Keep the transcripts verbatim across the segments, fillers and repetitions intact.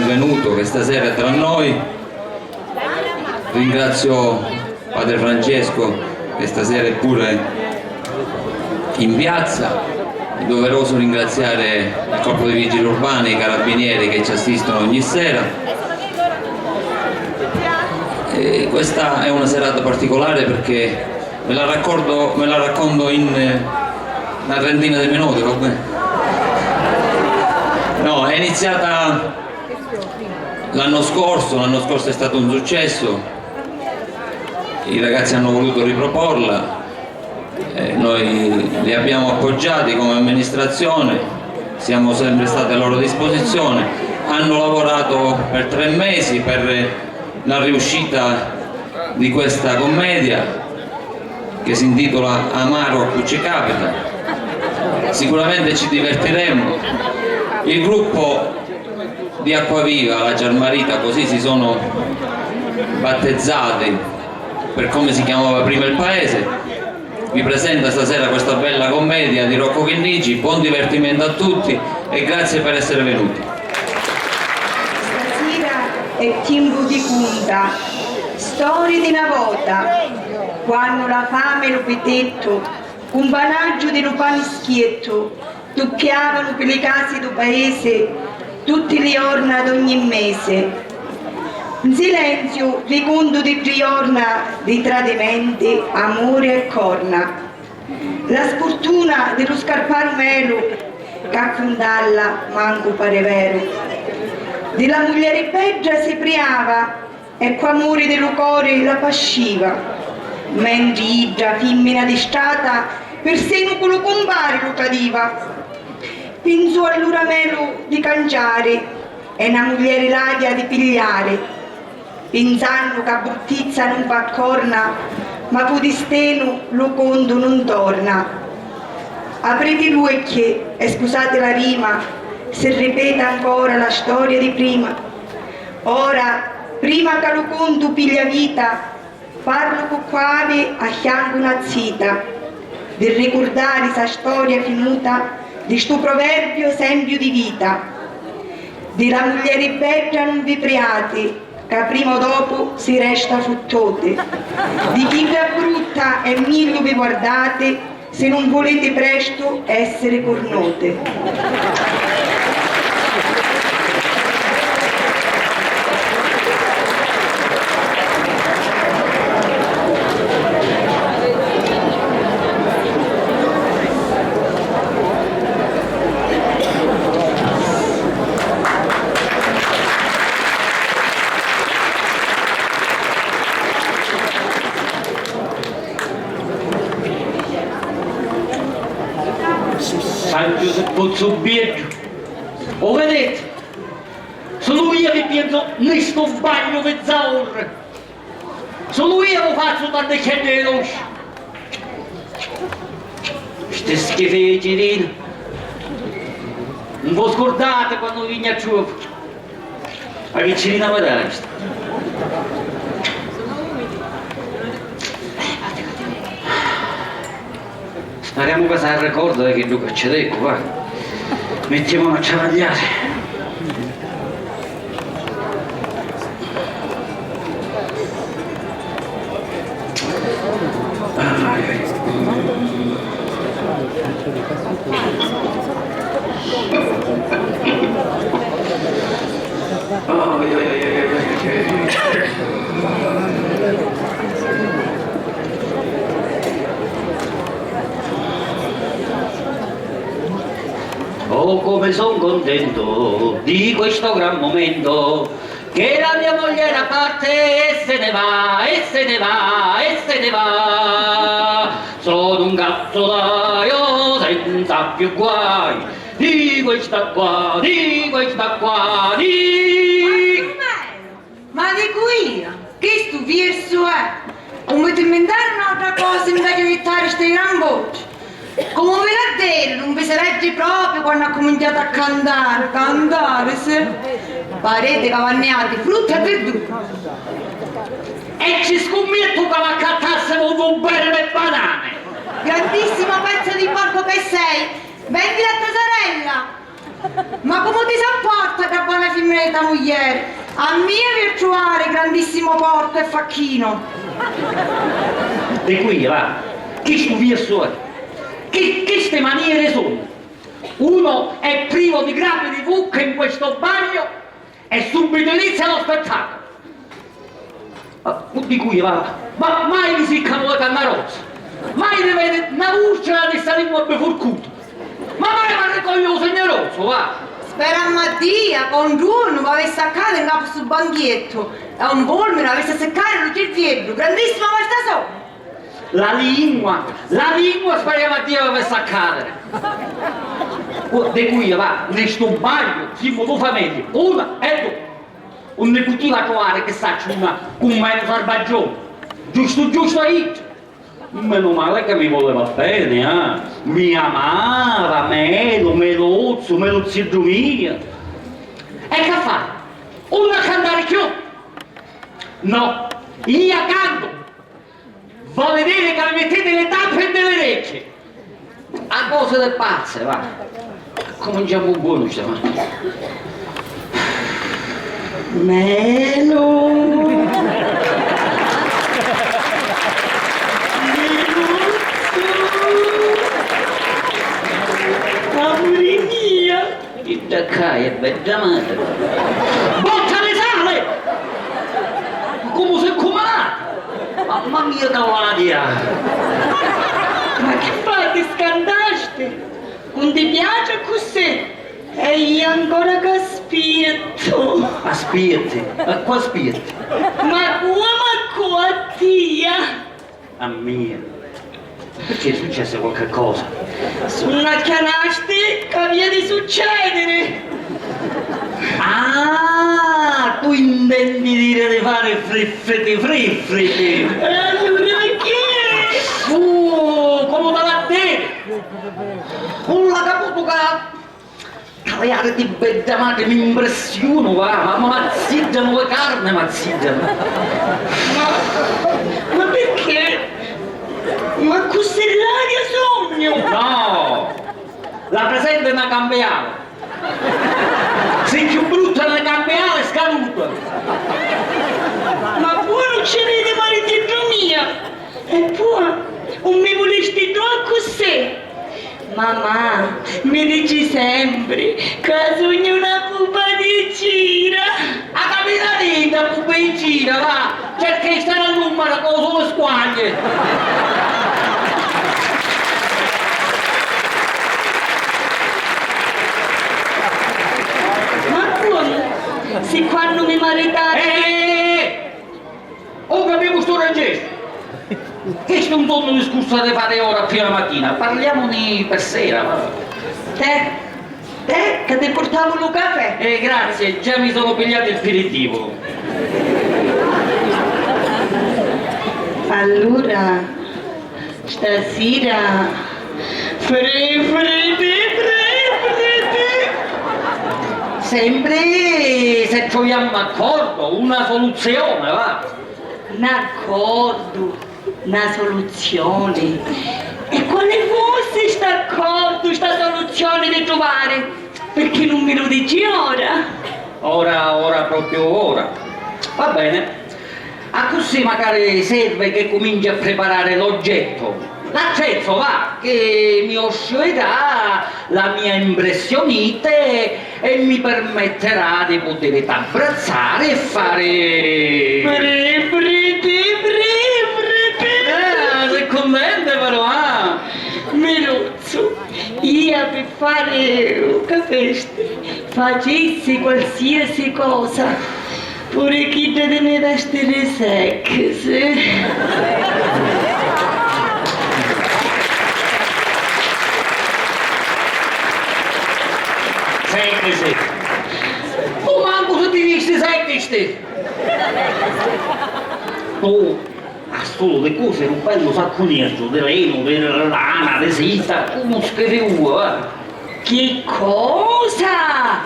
Venuto, che stasera è tra noi. Ringrazio padre Francesco, che stasera è pure in piazza. È doveroso ringraziare il corpo dei vigili urbani, i carabinieri che ci assistono ogni sera. E questa è una serata particolare perché me la raccordo-, me la racconto in, eh, una trentina di minuti, va bene? No, è iniziata l'anno scorso, l'anno scorso è stato un successo, i ragazzi hanno voluto riproporla, eh, noi li abbiamo appoggiati come amministrazione, siamo sempre stati a loro disposizione, hanno lavorato per tre mesi per la riuscita di questa commedia che si intitola Amaro a cu ci capita. Sicuramente ci divertiremo. Il gruppo di Acquaviva, la Ciarmarita, così si sono battezzati per come si chiamava prima il paese, vi presenta stasera questa bella commedia di Rocco Chinnici. Buon divertimento a tutti e grazie per essere venuti. Stasira è timpu di cunta storii di na vota, quannu la fami e lu pitettu, cu 'n panaggiu di lu pani schiettu, tucchiavanu pi li casi dû paesi tutti li jorna d'ogni mesi. 'N silenziu vi cuntu di ddi jorna di tradimenti, amuri e corna. La sfurtuna di lu scarparu melu, ca a cuntalla mancu pari veru. Di la muglieri bedda si priava e cu amuri di lu cori la pasciva, mentri idda, fimmina di strata, pirsinu cu lu cumpari lu tradiva. Pinzò allura melu di canciari e na muglieri ladia di pigliari. Pinsannu ca bruttizza nun fa corna, ma cu distinu lu cuntu nun torna. Apriti l'uocchi e scusati la rima, si ripeti ancora la storia di prima. Ora, prima ca lu cuntu piglia vita, parlu cu cu avi a chiancu na zita, di ricurdari sa storia finuta di stu proverbiu esempiu di vita. Di la muglieri bedda nun vi priati, ca prima o dopu si resta futtoti. Di chidda brutta è migliu vi guardati, si nun vuliti prestu essiri curnuti. San Giusippuzzu bieddu, u viditi? Sulu iu vi pienzu nni stu bagnu di zaurri. Sulu iu lu fazzu tanticcheddu di luci. Sti schifi di Cirinu. Nun v'u scurdati quannu vinni a truvà. Ma chi ci vidi a vedari sta? Speriamo ca s'arricorda di chiddu ca ci dicu, va. Mettiamunu a travagliari. Oh, come son contento di questo gran momento, che la mia mogliera parte e se ne va, e se ne va, e se ne va. Sono un cazzolaio senza più guai di questa qua, di questa qua, di... Ma dicu iu, chistu viersu è! Nun vi timmintari n'autra cosa inveci di jittari sti gran voti. Comu vi l'ha dettu, nun vi si leggi propriu quannu accuminciati a cantari, cantari, sì. Pariti ca v'anniati frutta e virdura. E ci scummittu ca v'accattassimu un bere di banani. Grandissima pezza di porco che sei, vendi la tua sorella! Ma comu ti s'apporta dda bona fimmina di ta muglieri? A mia vi a truvari, grandissimu porcu e facchinu! Di quia, va, chistu via suoi, chi, chisti manieri sunnu? Uno è privo di grappi di vucca in questo bagno e subito inizia lo spettacolo. Ma, dicu iu, ma, ma mai vi siccanu li cannarozzi? Mai vi veni na vustra di sta lingua bifurcuta? Ma mai v'arricogliu u signarozzu, va? Sperammu a Dia ca un giornu m'avissi a cadi 'ncapu stu banchiettu e un fulminu avissi a siccari lu cirvieddu, grandissima vasta so! La lingua, la lingua speriamo a Dio che vi sta a cadere. Oh, dicu io, va, nni stu bagnu simu du famigli, una e du. Unni putiva truvari, chi sacciu, una cu menu sarbaggioni? Giustu giustu a iddu. Menu mali ca mi vuleva beni, ah. Mi amava, melu, meluzzu, meluzziddu mia. E ca fa? Unni a cantari cchiù? No, ia cantu. Voli diri ca mi mittiti li tappi nni li recchi? A cosa di pazzi, va. Cuminciamu bonu stamani. Melu! Melu! Amuri mia! Idda ccà è bedda matri. Botta di sali! Comu si cuminata! Mamma mia, cavadia! Ma chi fai, ti scantasti? Nun ti piaci accussì? E io ancora c'aspiettu. Aspietti? E cu aspietti? Ma cu, ma cu a tia? A mia? Perché è successa qualche cosa? Sunnu acchianasti c'avia di succediri! Ah, tu intendi dire di fare friffriti friffriti? E allura che? Uh, comu t'avia a diri? Cu la caputuca! Caliari di bedda matri m'impressiunu, va, ma m'azziddanu li carni, m'azziddanu. Ma, ma perché? Ma accussì laria sugnu! No! La presenti è na cambiali. Si cchiù brutta è na cambiali scaduta. Ma puru ci vidi, maritiddu mia! E poi, un mi vulisti tu accussì? Mamà mi dici sempri ca sugnu na pupa di cira. A capita di dda pupa di cira, va, cerca di stari a nummara ca u suli squagli. Ma comu? Si quannu mi maritati... Eh, eh, eh, eh. Ora abbiamo sto registro. Questo è un tondo discorso da fare ora a piena mattina, parliamone per sera. Te, te, che ti portavo lo caffè? Eh, grazie, già mi sono pigliato il peritivo. Allora, stasera, fri, friti, fri, friti. Sempre se troviamo un accordo, una soluzione, va. N'accordu, na soluzioni. E quali fussi st'accordu, sta soluzioni di truvari? Pirchì nun mi lu dici ora? Ora, ora, propriu ora. Va bene. Accussì macari serve che cuminci a preparare l'oggetto. L'attrezzo, va, che mi oscioerà la mia impressionite e mi permetterà di poter t'abbrazzare e fare... Bri, bri, ti, bri, bri, ti. Ah, sei contenta però, ah? Miluzzu, ia pi fari u caffè facissi qualsiasi cosa. Puru chidda di mi vestiri sexy. Sexy. Tu mancu si ti visti sexy. Tu a sulu di cosi un bellu saccu nerdu di lenu, di lana, di sita, comu schifìu, va. Chi cosa?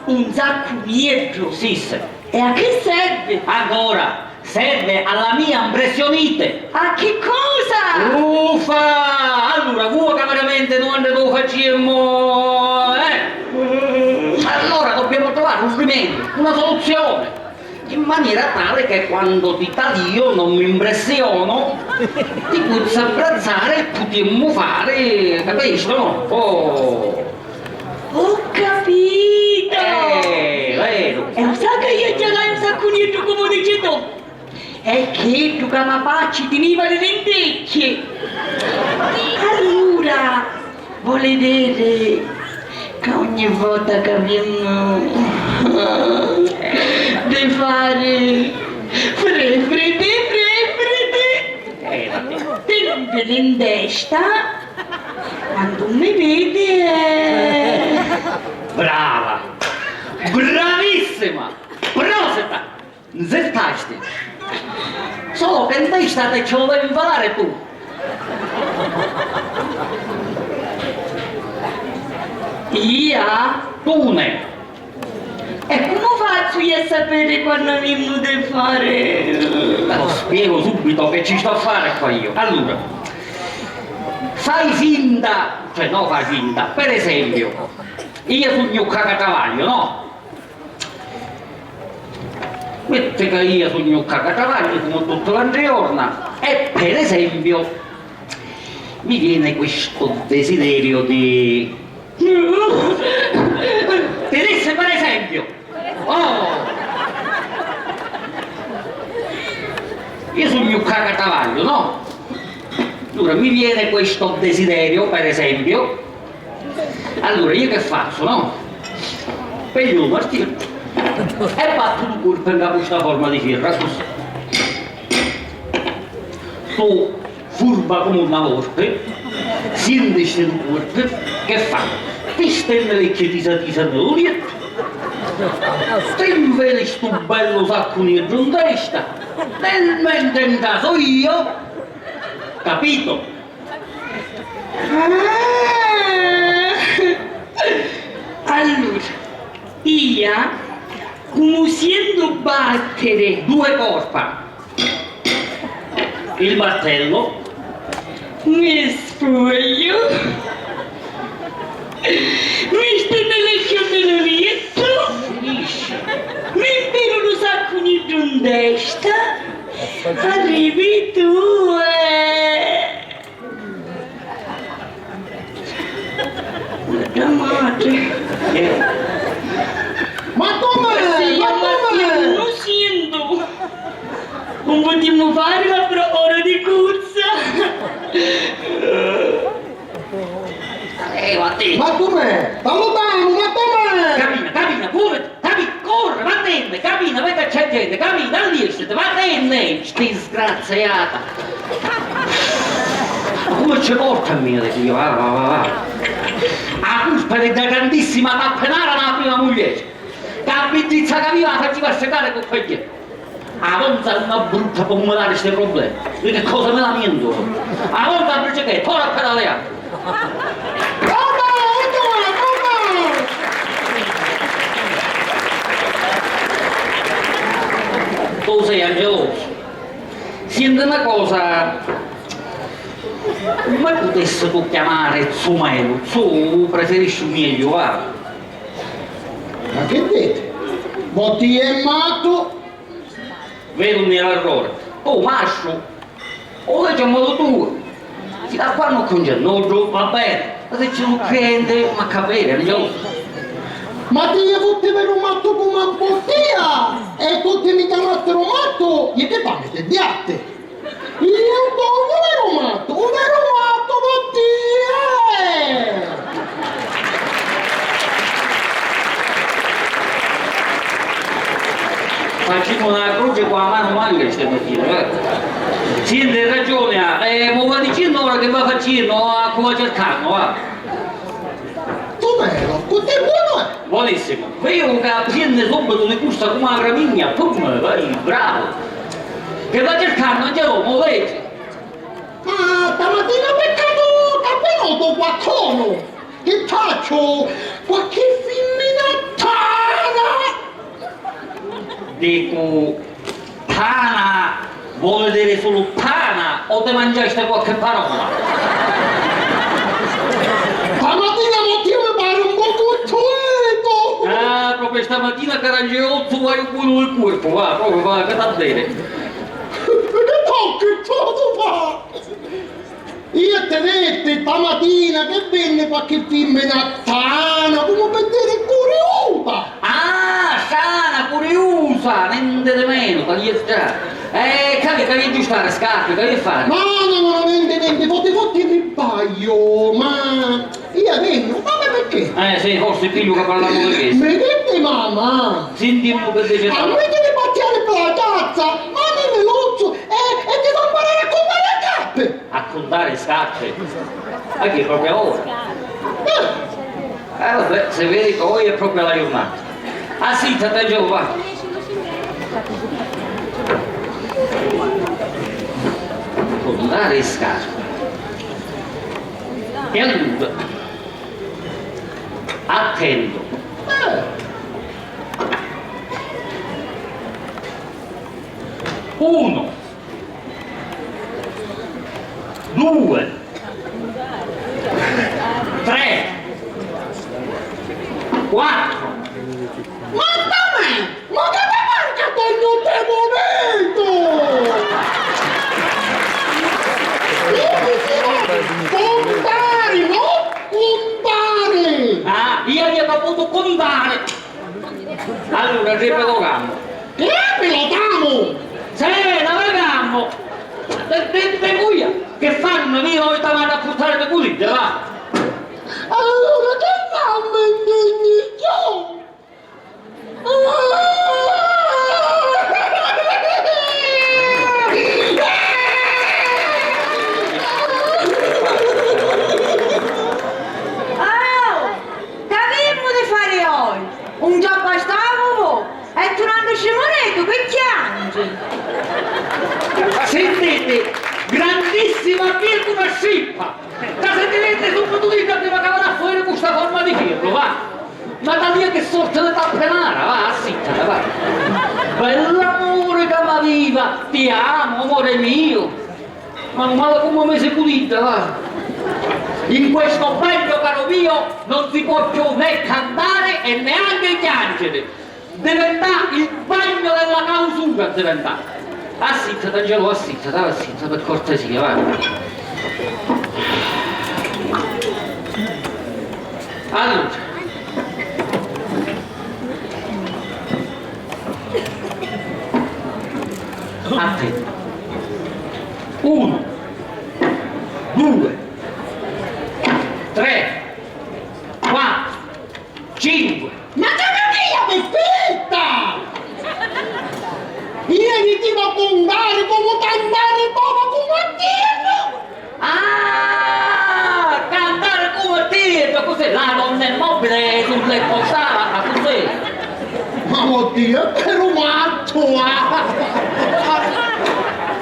Un saccu nieddu? Sì, sì. E a chi servi? Ancora, serve alla mia impressionite. A chi cosa? Uffa! Allura, vuoi che veramente noi non lo facciamo, eh? una soluzione, in maniera tale che quando ti talio non mi impressiono, ti posso abbracciare e potremmo fare, capisci, no? Oh. Ho capito! Eh, vero. E lo sai che io ce l'hai un saccuneddu come dici tu? È chiddu ca ma pacci tiniva li lintecchi. Allura, vuole dire che ogni volta che avemu di fare frefrete, frefrete, te li nveli in testa, quando mi vedi, eh. Brava! Bravissima! Prosita! Nzirtasti! Solo che in testa te ci vuoi infilare tu! Ia? Tune! E come faccio io a sapere quando mi muto e fare? Te lo spiego subito che ci sto a fare qua io. Allora, fai finta, cioè no fai finta, per esempio, io sugnu cacatavaglio, no? Metti ca io sugnu cacatavagghiu comu tutti l'antri jorna e, per esempio, mi viene questo desiderio di... Ti dissi per esempio! Oh! Io sugnu cacatavagghiu, no? Allora mi viene questo desiderio, per esempio, allora io che faccio, no? Piglio un martello e batto due colpi in capo sta forma di ferro, così. Tu, furba come una volpe, senti sti due colpi, che fa? Ti stenni vecchio tisa tisa nel letto, ti inveli stu bello sacco nero in testa, nel mentre incaso io, capito? Ah! Allura, ia, comu sientu battere due corpa, il martello, mi spugliu, mi stennu vecchiu nni lu liettu, mi nfilu lu saccu niddu in testa, arrivi tu e... Madre. Ma come? Sì, ma come? Lu sientu. Non potremmo fare la pro-, ora di corsa. Eh, ma te. Ma come? Salutiamo, ma come? Cammina, cammina, pure. Capi-, corri, vattenne, camina, vedi che c'è gente, camina, allistiti, vattenne, sti disgraziata! Ma come ci porta a me, dico io, va, va, va, va. La colpa è della grandissima tappenara della prima mugliera, che la biddizza che aveva la faceva scecare con quel... Avanza una brutta, po' mi dare sti problemi. Di che cosa mi lamento? Avanza la bicicletta, ora a pedaleare. Calma, calma, calma! Tu sei angeloso. Senti una cosa, come putessi tu chiamare zu Melu? Zu preferisci meglio, va. Ma che dite? Mo ti è matto? Veru un errore. Oh, mastru, o veci a modu tuo. Fino a quannu c'è un genoddu, va bene. Ma se c'è un cliente, ma capire, andiamo. Ma ti vutti veru mattu comu a bottiglia? E tutti mi chiamattero mattu? E che fanno, te diatte? Io un veru mattu, un veru mattu, vutti, eh! Facimmu na croce cu a manu manca stamattina, eh. Sì, hai ragione, eh, mo va dicennu ora che va facennu, a cu va cercannu, va. Tu vero, cu te buono è? Buonissimo. Veru ca viene subito di corsa come una gramigna, pum, vai, bravo. Che va cercannu, andiamo, mo vedi. Ma stamattina peccatu ca è venuto qualcuno. Ti faccio qualche fimmina tana! Dico, tana vuole dire solo tana o ti mangiaste qualche parola? Stamattina mo ti mi pare un po' curtueto! Ah, Stamatina carangiozzu, vai un puru nel corpo, va, proprio, va, che t'ha bene. Che tocca, ciò tu fa? Io ti detti, stamatina che venne qualche femmina sana, come per dire curiusa. Ah, sana, curiusa, niente di meno, taglietta. Eh, che, che devi aggiustare, scarpe, che devi fare? No, no, no, niente, niente, fotti, fotti mi sbaglio, ma Io vengo, ma perché? Eh sì, forse è più che parliamo di questo. Mi dite mamma! Sentiamo che dice. A me ti devi battere per la piazza, ma mi mi luzzo e, e ti fa imparare a contare le scarpe! A contare le scarpe? Ma che è proprio ora? Eh. Eh vabbè, se vedi che oggi è proprio la giornata. Ah sì, sta giù, va. Contare le scarpe. E allora, attento. Uno, due, tre, quattro. Ma dammi! Ma che mi manca tanto tempo? Io mi devo contare, no? Contare! Ah, io avrei dovuto contare! Allora, ripetocamu. Ripetocamu? Sì, ripetocamu! Te, te, te cuia, che fanno? Io ho chiamato a portare le pulite, va! Allora, che fanno in Dio? Oh! C'avimmu di fari oi? Un già bastavu vo? E tu nannu scimunetu, chi chiangi? Sentite, grandissima Virgula Scippa! Ca se ti vede subito dita prima ca vada fuori cu sta forma di ferro, va! Ma da Dio che sorte di tappenara, va, assittati, va! Bell'amore che m'aviva, ti amo, amore mio! Ma male come mi si pulita, va! In questo bagno, caro mio, non si può più né cantare e neanche chiangere. Diventa il bagno della clausura, diventa. Assittati, Angelo, assittati, assittati, per cortesia, va. Allora. Attento. Uno, due, tre, quattro, cinque. Ma Carolina, mi aspetta! Io gli dico a contare come cantare dopo come a dirlo! Ah, cantare come a dirlo, cos'è? La donna è mobile sul letto stava, ma cos'è? Ma oddio, è per un matto, ah!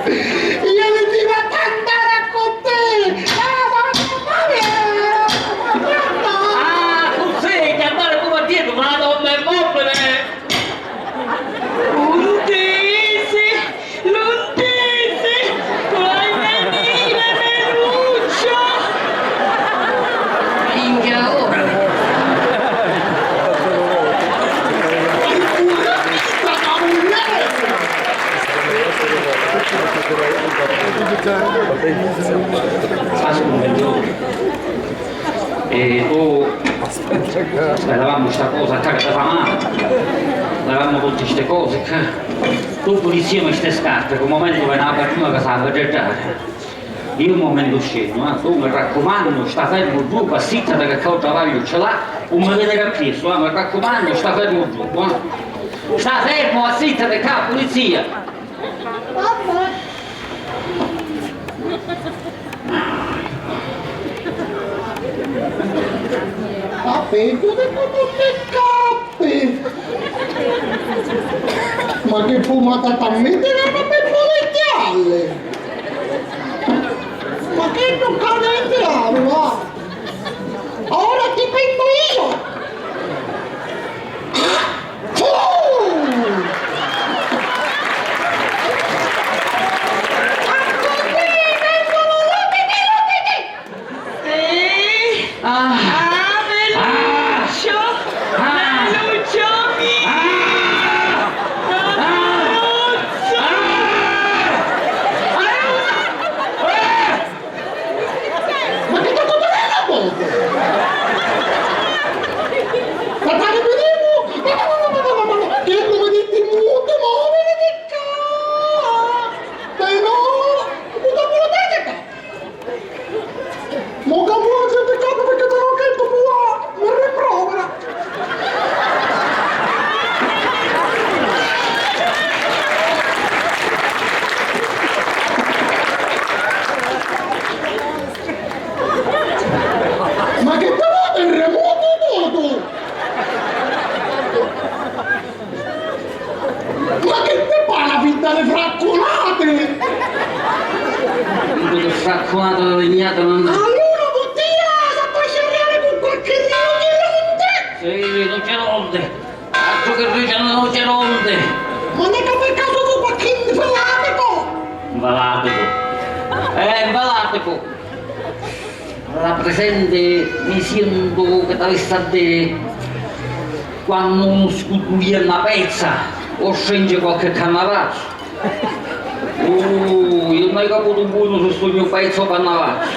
Io gli dico a cantare con te! Ah, ma Ah, cos'è? Chiamare come a Dio, ma la donna è mobile! Luntisi, luntisi, vai a venire, Meluccio! Minchia, ora! Ascolta, e tu, speravamo sta cosa ccà ca ti fa male, speravamo tutte ste cose ccà. Tu pulizziami ste scarpe, che un momento vene la patruna ca s'ha a veddeddari. Io un momento scennu, eh. Tu mi raccumannu, sta fermu ddocu, assittati ca ccà u travagliu ci l'ha, un mi veni appriessu, eh, mi raccumannu, sta fermu ddocu, eh. Sta fermu, assittati ccà, pulizia! Vabbè. Ma peggio di tutto che cappi! Ma che fumata t'ha mettere a bemboleggiare? Ma che non cade, va! Ora ti prendo io! Fu! Sì. Ah. Ah, Meluccio! Ah. Meluccio, mi Fracculati! Dicu di fracculati, di lignati, non... Allura, buttia, s'ha fa sciarriari cu qualchi riu di rundi! Sì, non c'è rundi! Altru che riu, non c'è rundi! Ma non è che per caso tu qualchi invalatico? Invalatico? Eh, invalatico! La presenti mi sientu chi t'avissi a diri quannu unu scutuia na pezza o stringi qualchi cannavazzu. Uh, iu mai caputu bonu si stu gnu pezzu o cannavazzu.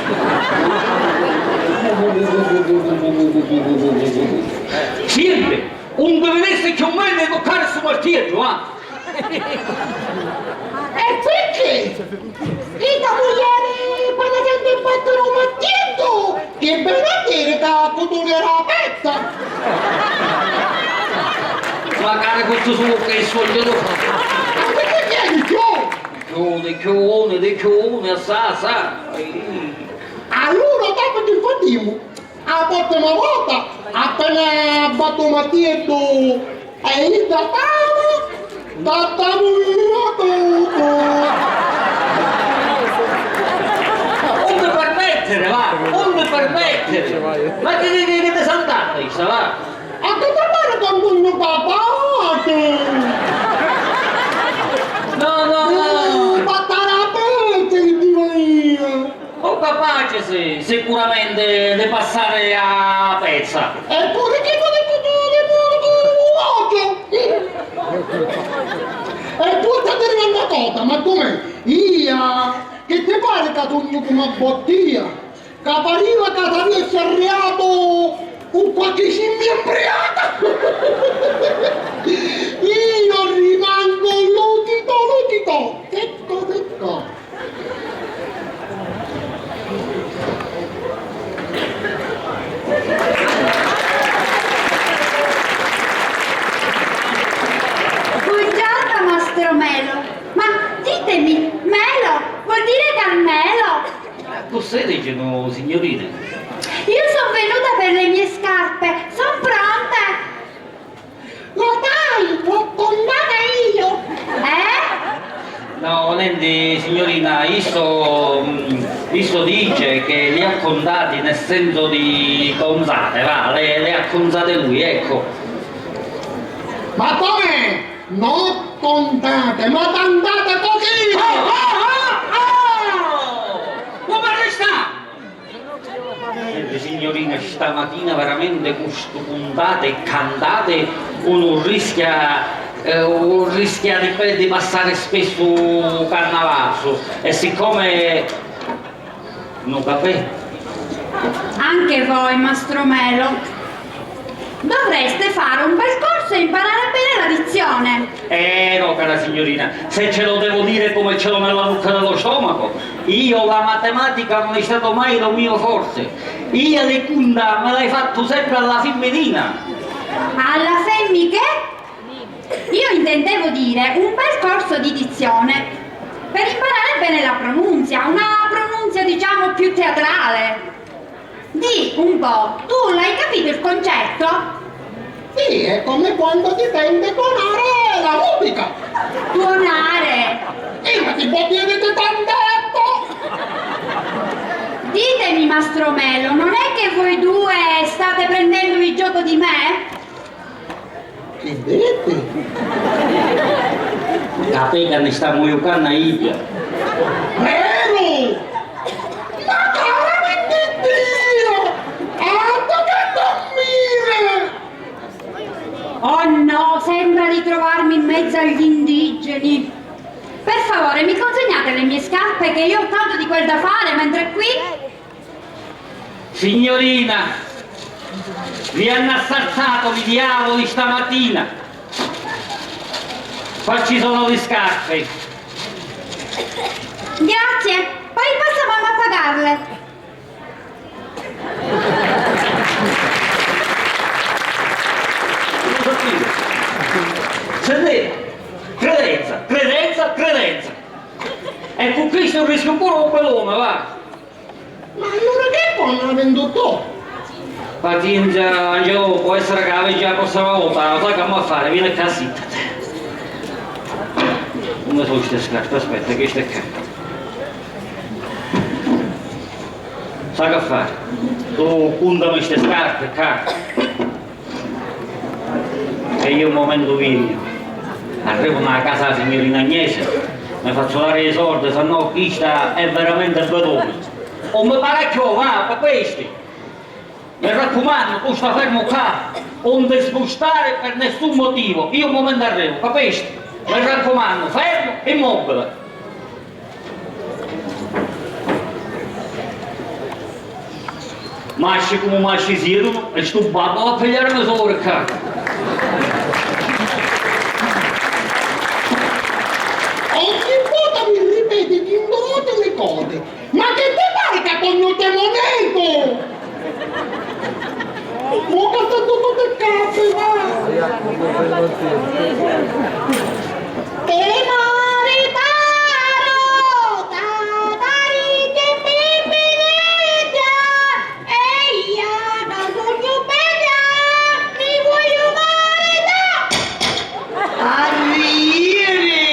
Sienti, un ti vinissi cchiù menti di tuccari stu martieddu, ah! E picchì? Ita muglieri, quannu senti battiri un mattieddu, chi veni a diri ca cu duli era a pezza? Macari cu stu succu e i soldi lu fa. Ma picchì chiedi chiù? Chiù, di chiù, di chiù, assai, assai. Allura dopu chi fadimu? A prossima vota, appena battu mattieddu e idratanu, gattamu via tuttu! Un mi permettiri, va! Un mi permettiri! Ma chi, chi, chi, chi ti santata questa, va? A chi ti pari quantu mi capaci? No, no, no! Uh, battara a pezzi, dico io! O capaci si, sicuramenti, di passari a pezza. Eppuru chi voli cu, cu, cu, cu l'ogghiu? E puru t'ha diri na cosa, ma com'è? Ia, chi ti pari ca sugnu cu na bottia? Ca pariva ca s'avia sciarriatu cu qualchi scimmia mbriaca! Io rimangu lucido, lucido, secco, secco! Buongiorno, mastro Melo. Ma ditemi, Melo vuol dire Carmelo? Accussì dicinu, signurina. Io son venuta per le mie scarpe, son pronte. Lo sai, l'ho contate io! Eh? No, nenti, signurina, isso, mm, isso dice che li ha contati nel senso di conzate, va, le, le ha conzate lui, ecco. Ma come? No contate, ma tantate così! Oh, oh, oh, oh! Come resta? Senti, signurina, stamatina veramenti cu stu cuntate e cantate unu rischia, eh, un rischia di pe-, di passari spissu cannavazzu, e siccome nu cafè. Anche voi, mastro Melo, dovreste fare un bel corso e imparare bene la dizione. Eh, no, cara signorina, se ce lo devo dire come ce l'ho nella bucca dello stomaco, io la matematica non è stato mai lo mio forte. Io li cunta me l'hai fatto sempre alla femminina. Alla femmi che? Io intendevo dire un bel corso di dizione, per imparare bene la pronunzia, una pronunzia, diciamo, più teatrale. Di un po', tu l'hai capito il concetto? Sì, è come quando si sente tuonare la musica. Tuonare? Sì, ma si può dire che tanto detto! Ditemi, mastro Melo, non è che voi due state prendendo il gioco di me? Chi dici? Capì ca ni stamu jucannu a idda. Veru! Ma cara di Dio! Altru che dormire! Oh no, sembra di trovarmi in mezzo agli indigeni. Per favore, mi consegnate le mie scarpe che io ho tanto di quel da fare, mentre qui... Signorina, vi hanno assaltato i diavoli stamattina. Qua ci sono le scarpe. Grazie, poi passa mamma a pagarle. Sentite, credenza, credenza, credenza. E cu chistu rischiu puru un bell'omu, va. Ma allura chi poi non la vendu tu? Pazienza, Angelo, può essere che la veggi la prossima volta, lo sai che amo a fare, vieni qua, sittati. Unni su' sti scarpi? Aspetta, chista è ccà. Sa' ca fari? Tu cuntami sti scarpi ccà. E io un mumentu vegnu. Arrivu nna casa dâ signurina Agnese, mi fazzu dari i sordi, se no chista è veramenti beduna. Un mi para cchiù, va, pi questi. Mi raccumannu, tu sta fermu ccà, un ti spustari pi nissun motivu, io un mumentu arrivu, capisti? Mi raccumannu, fermu, immobili. Masci comu masci si erunu, e stu babbu va a pigghiari misuri ccà. Ogni vota mi ripeti di note le cose. Ma chi ti pari ca sugnu Temonetu? Mo ca sta tuttu pi capi, va! Ti maritaru, tatari ti pippinidda, e ia ca sugnu bedda, mi vogliu marità! A riri!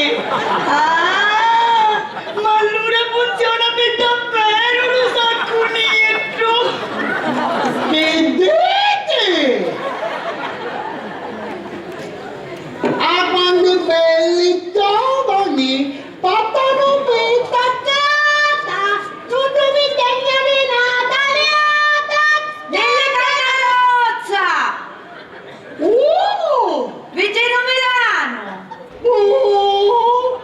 Ah! Ma allura funziona pi davveru lu saccu niddu! Chi diti? Ah, quantu belli giovani! Pattanu pi taccata! Tuttu mi tegna di na taliata! Nella Canarozza! Uh! Vicino Milano! Uh!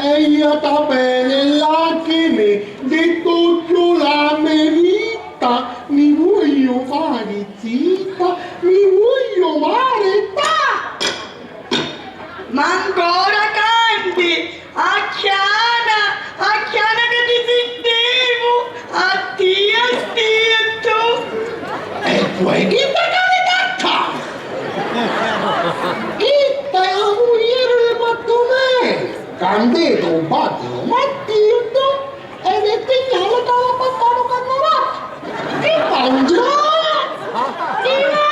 E io t'avere lacrime di tutto la me vita, mi voglio fare zita, mi voglio marità! Ma ancora canti, acchiana, acchiana che ti sintivu, a tia stittu! E poi chi sta carità! Chi sta la mugliera di Bartolomeo! Candito, Bartolo, Mattildo e Vestignano da la Battano Cannavaccio! Chi fa un giro? Di mano!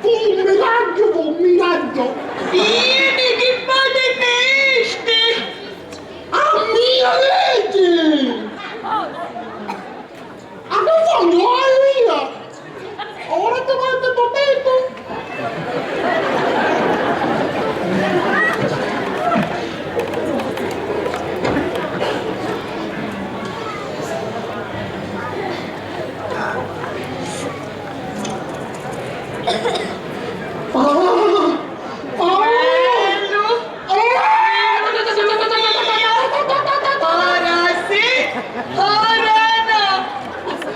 Fu un miraggio, fu un miraggio! Ieni, chi fati chisti? A mia leggi! A che voglio, Elia? Ora ti vai a tutto. Ah! Ah! Bellu! Ora sì! Ora no! Sì,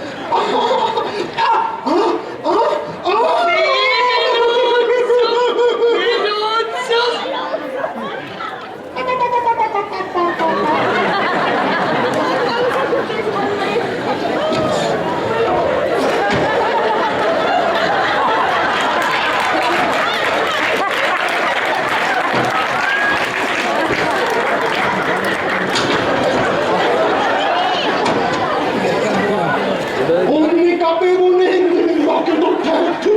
Miluzzu! Miluzzu! Unni capivu nenti, mi socchi tuttu.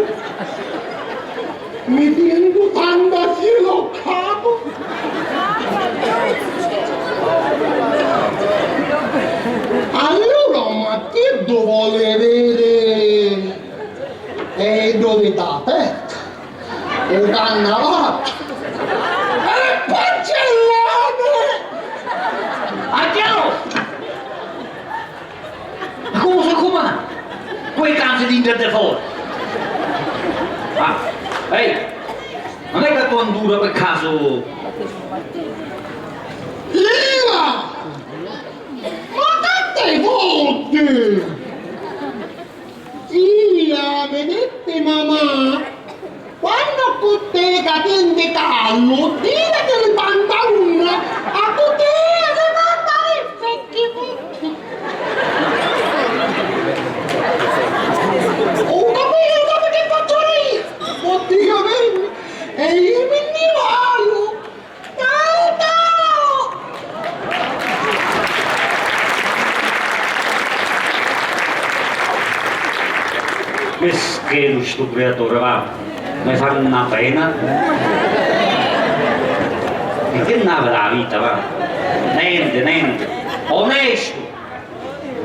Mi tintu tantu a cielo capu. Allura, ma chi ddu voli viri? E ddu vita aperta, u cannavacciu e pancellati! Addiu! Ma comu si cumanna? Cu i canzi dintra e di fora? Ah, ehi, non è che quantura per caso? Lira! Ma che te fotti? Ia, viditi, mamà? Quannu cu te ca tinti callu, tirati li pantalunna, a cu te si fatta li ficchi ficchi. Mischinu stu criaturi, va, mi fa na pena. E chi n'havi la vita, va? Nenti, nenti. Onestu!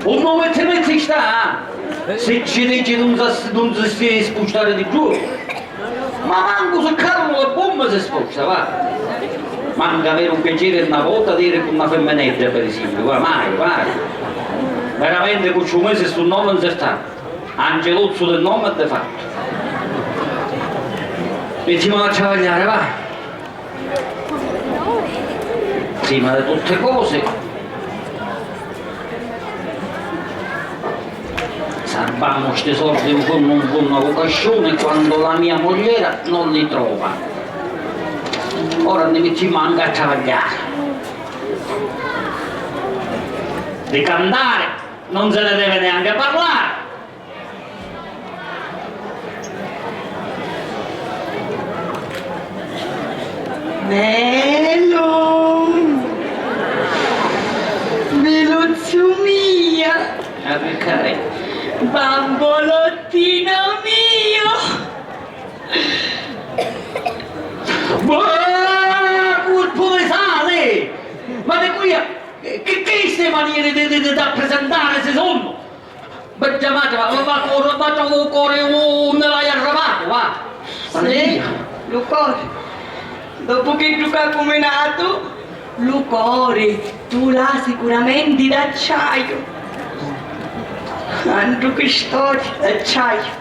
Un nomu e ti metti sta, eh? Si ci dici nun sa-, nun si sti spustari di giù. Ma mancu si calunu li bombi si sposta, va. Manca aviri u piaciri na vota di iri cu na fimminedda, per esempiu, va, mai, mai. Veramenti cu ciu misi stu nomu nzirtatu. Angeluzzu di nomu e di fattu. Mittimu a travagliari, va. Prima di tutti cosi, sarbammu sti sordi nfunnu nfunnu a lu casciuni quannu la mia mugliera non li trova. Ora ni mittimu anca a travagghiari. Di cantari non si ni devi neanchi parlari. Bellu! Miluzzu mia! Bambolottino mio! Bah! Curpu di sali! Ma di quia, chi, chi sti manieri di, di, di, d'apprisentarisi sunnu? Bedda matri, va, va, va, cori, va, trova u cori unni l'hai arrivatu, va. Sì, lu cori. Dopu chiddu ca havi cuminatu, lu cori tu l'hai sicuramenti d'acciaiu. Antu chi storia d'acciaiu.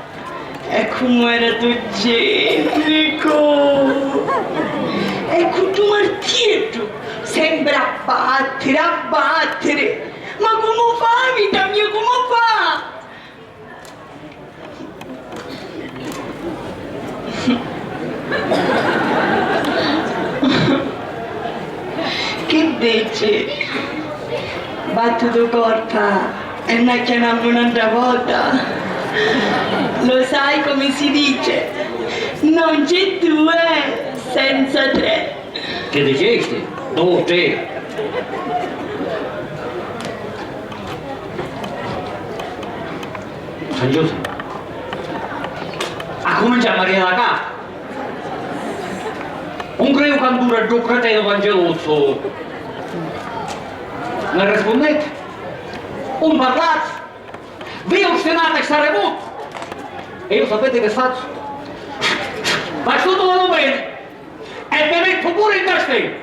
E comu era tu genicu! E cu tu martieddu, sempri a battiri, a battiri! Ma comu fa, vita mia, comu fa? Chi dici? Battu du corpa e n'acchianammu n'antra vota. Lo sai come si dice? Non c'è due senza tre. Chi dicisti? Du, tri. San Giusi, accuminciammu a riri da capu. Un creu ca dura ddu cretenu d'Angeluzzu. Mi rispunniti? Un parlati? Vi ostinati a stari mutu? E iu sapiti chi fazzu? Vaistu tu a lu beni e vi mettu puru in casteddu.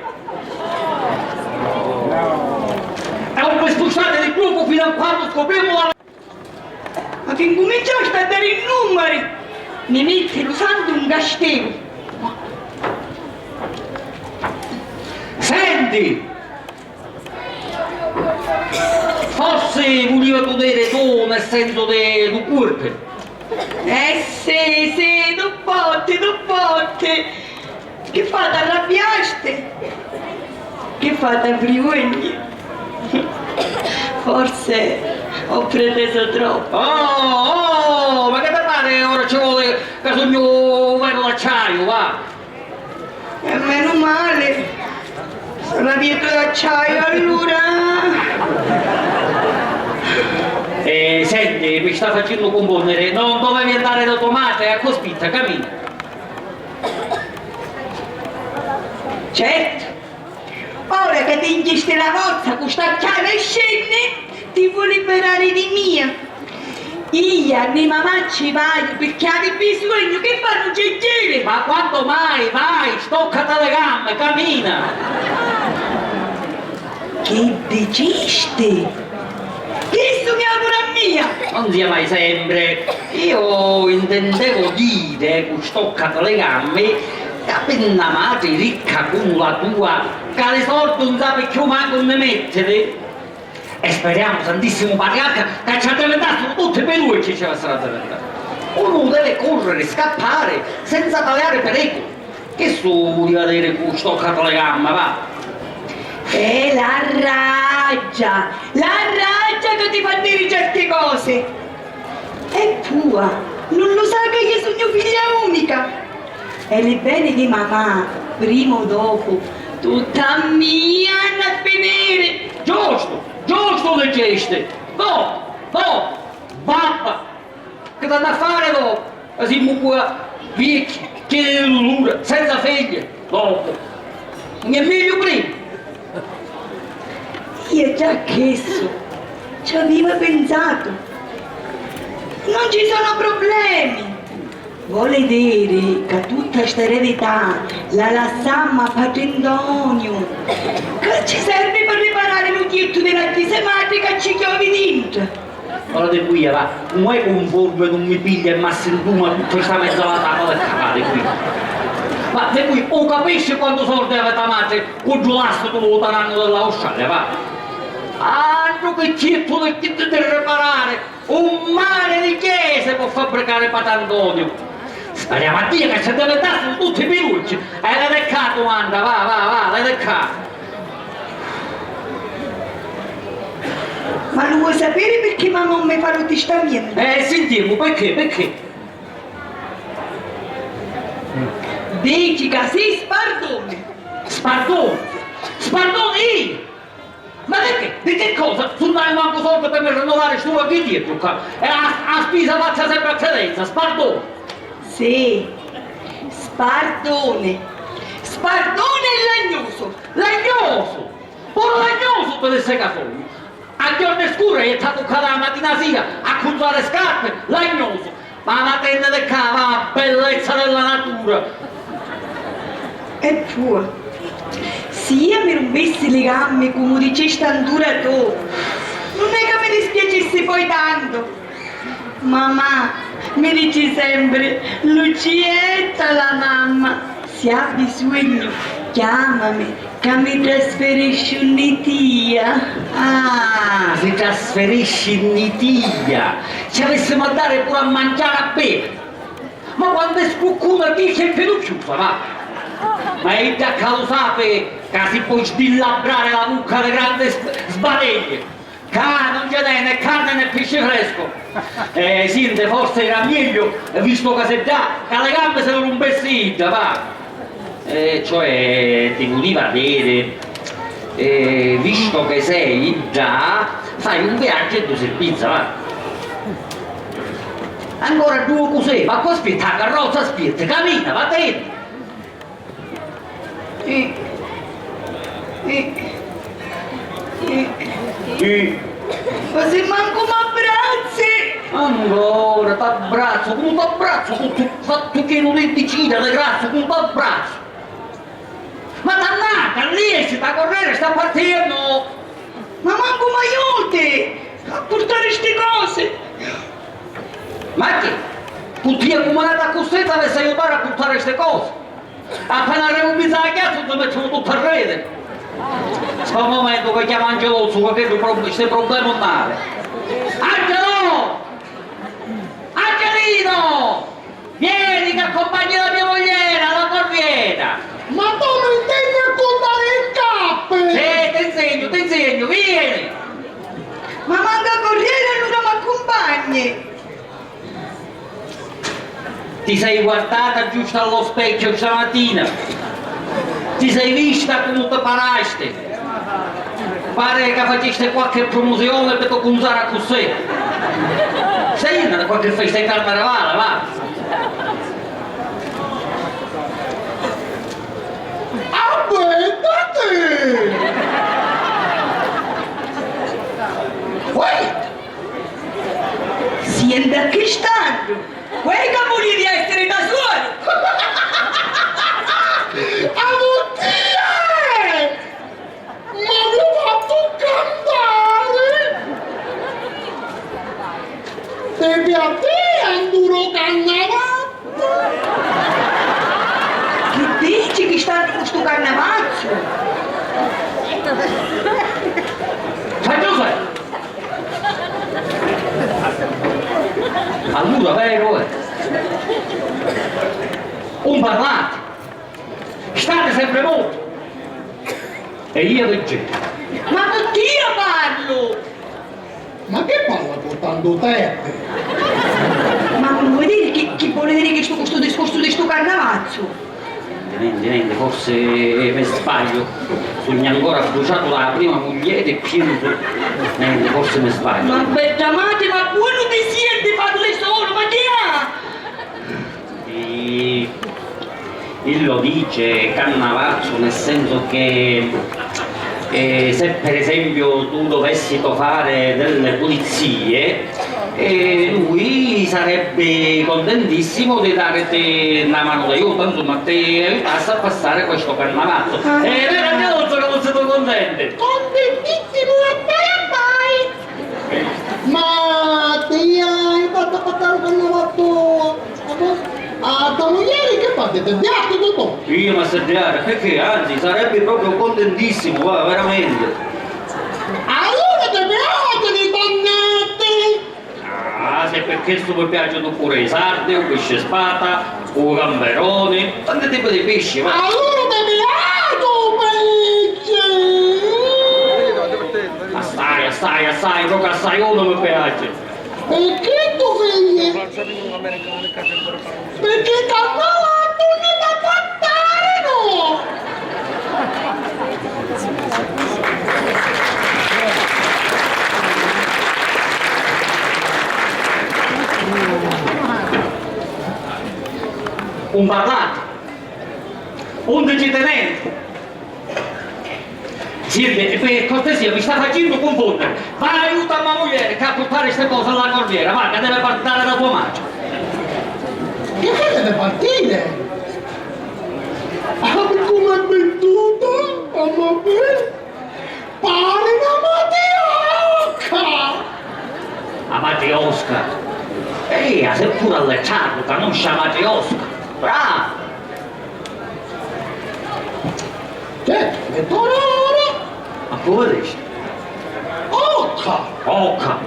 E un vi spustati di chiucu finu a quannu scoprimu la. Ma chi ncuminciasti a dari numari! Mi mitti lu santu in castigu! Senti! Forsi vuliva tudiri tu nel sensu di du curpi. Eh sì, sì, du potti, du potti! Chi fati, arrabbiasti? Chi fati, avrigugni? Forse ho preteso troppo. Oh, oh, ma chi ti pari? Ora ci voli ca sugnu veru d'acciaiu, va. E menu mali, sono pietra d'acciaiu allura. Eh, senti, mi sta facennu cumponniri, non dovevi andari da tua madre, a cospitta, camina. Certu, ora ca ti nchisti la cozza cu sta chiavi e scenni, ti vui liberari di mia. Ia, ni mamà ci vaiu, pirchì havi bisognu, chi fa, nun c'è giri? Ma quannu mai? Vai, stoccati li gammi, camina! Chi dicisti? Chistu mi auguru a mia! Non sia mai sempri. Io intendevo dire, cu stoccati li gammi, ca pi na matri ricca comu la tua, ca li sordi 'un sapi cchiù mancu unni mettili. E speriamo, Santissimo Patriarca, ca ci addiventassero tutti pi dui e ci ci avessero addiventatu. Unu deve correre, scappare, senza taliare pericolo. Chistu vuliva diri cu stoccati li gammi, va. E la raggia, la raggia ca ti fa diri certi cosi. E pua, nun lu sai ca io sugnu figlia unica? E li beni di mamà, prima o dopu, tutta a mia hannu a finiri. Giustu, giustu dicisti. Dopu, dopu, babba. Chi t'ha da fari dopu? Ca simu qua viecchi, chini di duluri, senza figli, dopu. Nun è megghiu prima? Io già a chissu ci aveva pinsatu. Non ci sono problemi. Voli diri ca tutta sta eredità la lassammu a patri Antoniu, ca ci servi pi riparari lu tiettu di la chisa matri ca ci chiovi dintra. Ora di quia, va, comu è cunformi nun mi piglia e m'assintuma tutta sta mezza latata di capa di quia. Ma di quia, u capisci quantu sordi aviti a matri cu ddu lasticu lu tarannu dell'Australia, va? Antru chi chittu di, di, di riparari, un mari di chisi po' fabbricari patri Antoniu. Speriamo a Dio ca ci addivintastinu tutti pirucci. E vedi ccà, Tumanda, va, va, va, vedi ccà. Ma lu voi sapiri pirchì mamma nun mi fa lu tistamentu? Eh, sintimu, pirchì, pirchì? Dici ca si sparduni. Sparduni? Sparduni io? Ma di chi? Di chi cosa? Nun haiu mancu sordi pi mi rinnuvari stu vagghittieddu ccà. E a, a spisa fazzu sempri a credenza, sparduni. Sì, sparduni. Sparduni e lagnusu. Lagnusu? Puru lagnusu ti dissi ca sugnu. A jorna scura e t'ha tuccatu a matina sia a cunzari scarpi, lagnusu. Ma vatinni di ccà, va, bellezza della natura! E poi, si io mi rumpissi li gammi, comu dicisti antura tu, nun è ca mi dispiacissi poi tantu. Mamà mi dici sempri, Lucietta, la mamma, si ha bisogno, chiamami, ca mi trasferisciu nni tia. Ah, si trasferisci nni tia! Ci avissimu a dari puru a manciari a bevi! Ma quantu è scuccuna, dici e piducchiusa, va! Ma idda ccà lu sapi ca si poi sdillabbrari la vucca di grandi sb-, sbadigli! Ccà nun ci teni né carni né pisci frescu! Eh, sienti, forsi era megliu, vistu ca si ddà, ca li gammi si li rumpissi idda, va! Eh, cioè, ti vuliva diri, eh, vistu ca sei ddà, fai un viaggiu e du sirvizza, va. Ancora dui cusì, ma cu aspetta a carrozza, aspetta, camina, vatinni. Eh, eh, eh. Eh. Ma si mancu m'abbrazzi! Ancora, t'abbrazzu, comu t'abbrazzu, tuttu fattu chinu di, di cira, di grassu, comu t'abbrazzu! Ma t'annata, riesciti a correre, sta partennu! Ma mancu m'aiuti a purtari sti cosi! Ma chi? Cu tia cumanata accussì t'avissi a aiutari a purtari sti cosi? Appena arrivu 'n mizzu a chiazza ti mettivu tuttu arreri! Sta un mumentu ca chiamu Angelozzu ca chiddu pro-, sti problemi nun havi! Angelo! Angelino! Vieni, ch'accumpagni la mia mugliera alla corriera! Ma tu mi insegni a cuntari i cappi! Sì, ti insegnu, ti insegnu, vieni! Ma mancu a corriera allura m'accumpagni! Ti sei guardata giustu allo specchio stamatina? Ti sei vista comu ti parasti? Pari ca facisti qualchi prumusioni pi tu cunzari accussì. Stai jennu a qualchi festa di carnarivali, va! Abbettati! Uè! Sienti a chi stannu! Uè ca vulivi essiri da suolu! Avuttìe! M'avìu fattu cantari! Ti piaci a ddu cannavazzu? Chi dici chi stannu cu stu cannavazzu? San Giuseppe! Allura, veru è. Un parlati! Stati sempri mutu! E io di gente. Ma cu tia parlu! Ma chi parla cu tantu teppi? Ma nun voli diri chi, chi voli diri chistu cu stu discursu di stu cannavazzu? Nenti, nenti, forsi mi sbagliu. Sugnu ancora abbruciatu da la prima muglieri e pienu su-, nenti, forsi mi sbagliu. Ma bedda matri, ma puru ti sienti parli sulu, ma chi Lo dice Cannavazzu nel senso che, eh, se per esempio tu dovessi fare delle pulizie, eh, lui sarebbe contentissimo di dare te una mano d'aiuto, insomma, te aiutassi a passare questo Cannavazzu. Ah. Eh, è vero, anche voi siete contenti. Contentissimo e bye bye. Ma ti hai fatto passare Cannavazzu a to, a to muglieri? Che fate? Ti piace tutto? Io mi sto girando, perché anzi sarebbe proprio contentissimo, guarda, veramente. Allora ti piace di tonnette? Ah, se per questo mi piacciono pure i sardi, un pesce spada, un gamberone, tanti tipi di pesci, ma... Allora ti piace un pesce? Assai, assai, assai, proprio assai uno mi piace. Perché tu figli? Perché Carmela tu ne da trattare, no? Un parlato. Un dicite nenti. Senti, e per cortesia, mi sta facennu cunfonniri. Va, aiuta a me muglieri ca a purtari ste cose a la cordiera, va, ca deve partari da tua matri. Chi deve partire? Ah, comu è venduta? Mamma mia! Pari na matriosca! A matriosca? Eia, seppuru allettratu, canusci a matriosca. Bravu! Certo, e torora! Ma come dici? Occa! Occa!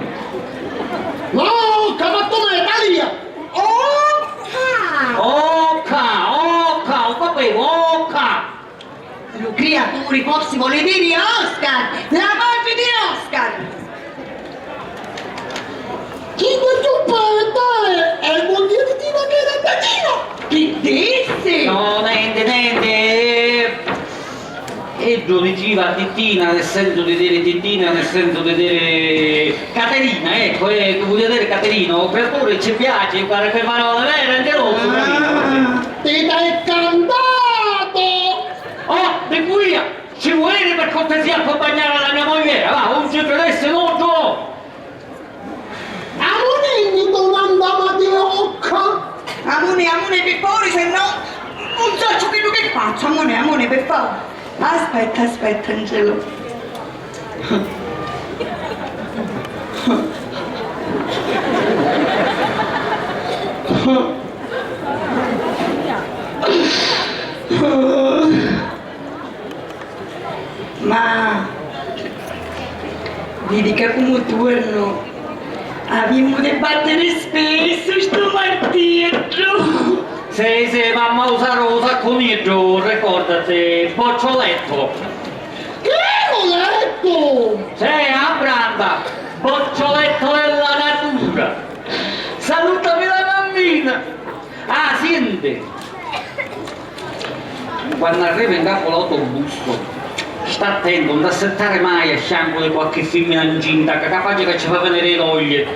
No, occa, ma come, Maria? Occa! Occa, occa, ho capito, occa! Lu criaturi forsi voli diri Oscar, la matri di Oscar! Chi questo poeta è? E vuol dire Titina che era Titina! Chi dissi? No, nenti, nenti. Iddu diciva Titina nel senso di dire Titina, nel senso di dire Caterina, ecco, eh, che vuol dire Caterina, o creatore ci piace fare quelle parole, vero? Anche loro, Caterina, così. Tita è cantato! Oh, di qui! Ci vuoi per cortesia accompagnare la mia mogliera? Va, un ci credesse, no, Gio! Amunì, mi domanda, ma di occa? Amunì, amunì, pi fori, se no, non so ciò che, che faccio. Amunì, amunì, per favore. Aspetta, aspetta, Angelo. Ma vidi ca comu tuornu, avimmu di battiri spissu stu marteddu. Sì, sì, mamma, usare u saccuneddu, ricordati, boccioletto. Chi è u lettu? Sì, a branda, boccioletto della natura. Salutami la mammina. Ah, senti. Quannu arrivi 'ncapu l'autobus, sta attentu, 'un t'assettari mai a fiancu di qualchi fimmina 'ncinta, ca capaci ca ci fa veniri i dogli.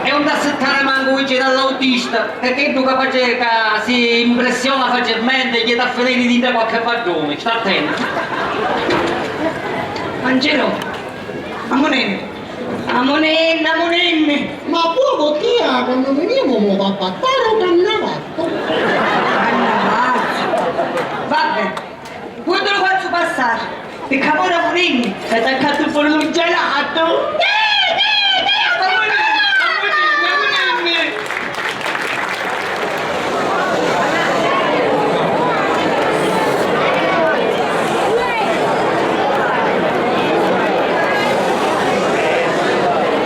E 'un t'assettari mancu vicinu all'autista, ca chiddu capaci ca si impressiona facilmenti e jiti a finiri dintra qualchi vadduni. Sta attentu. Angelo, amunenni. Amunenni, amunenni! Ma puru tia quannu vinimu mu va a battari u cannavattu? Cannavattu? Vabbè, puru ti lu fazzu passari, picca puru amunenni, ca t'accattu puru lu gelatu! Amunenni, amunenni, amunenni!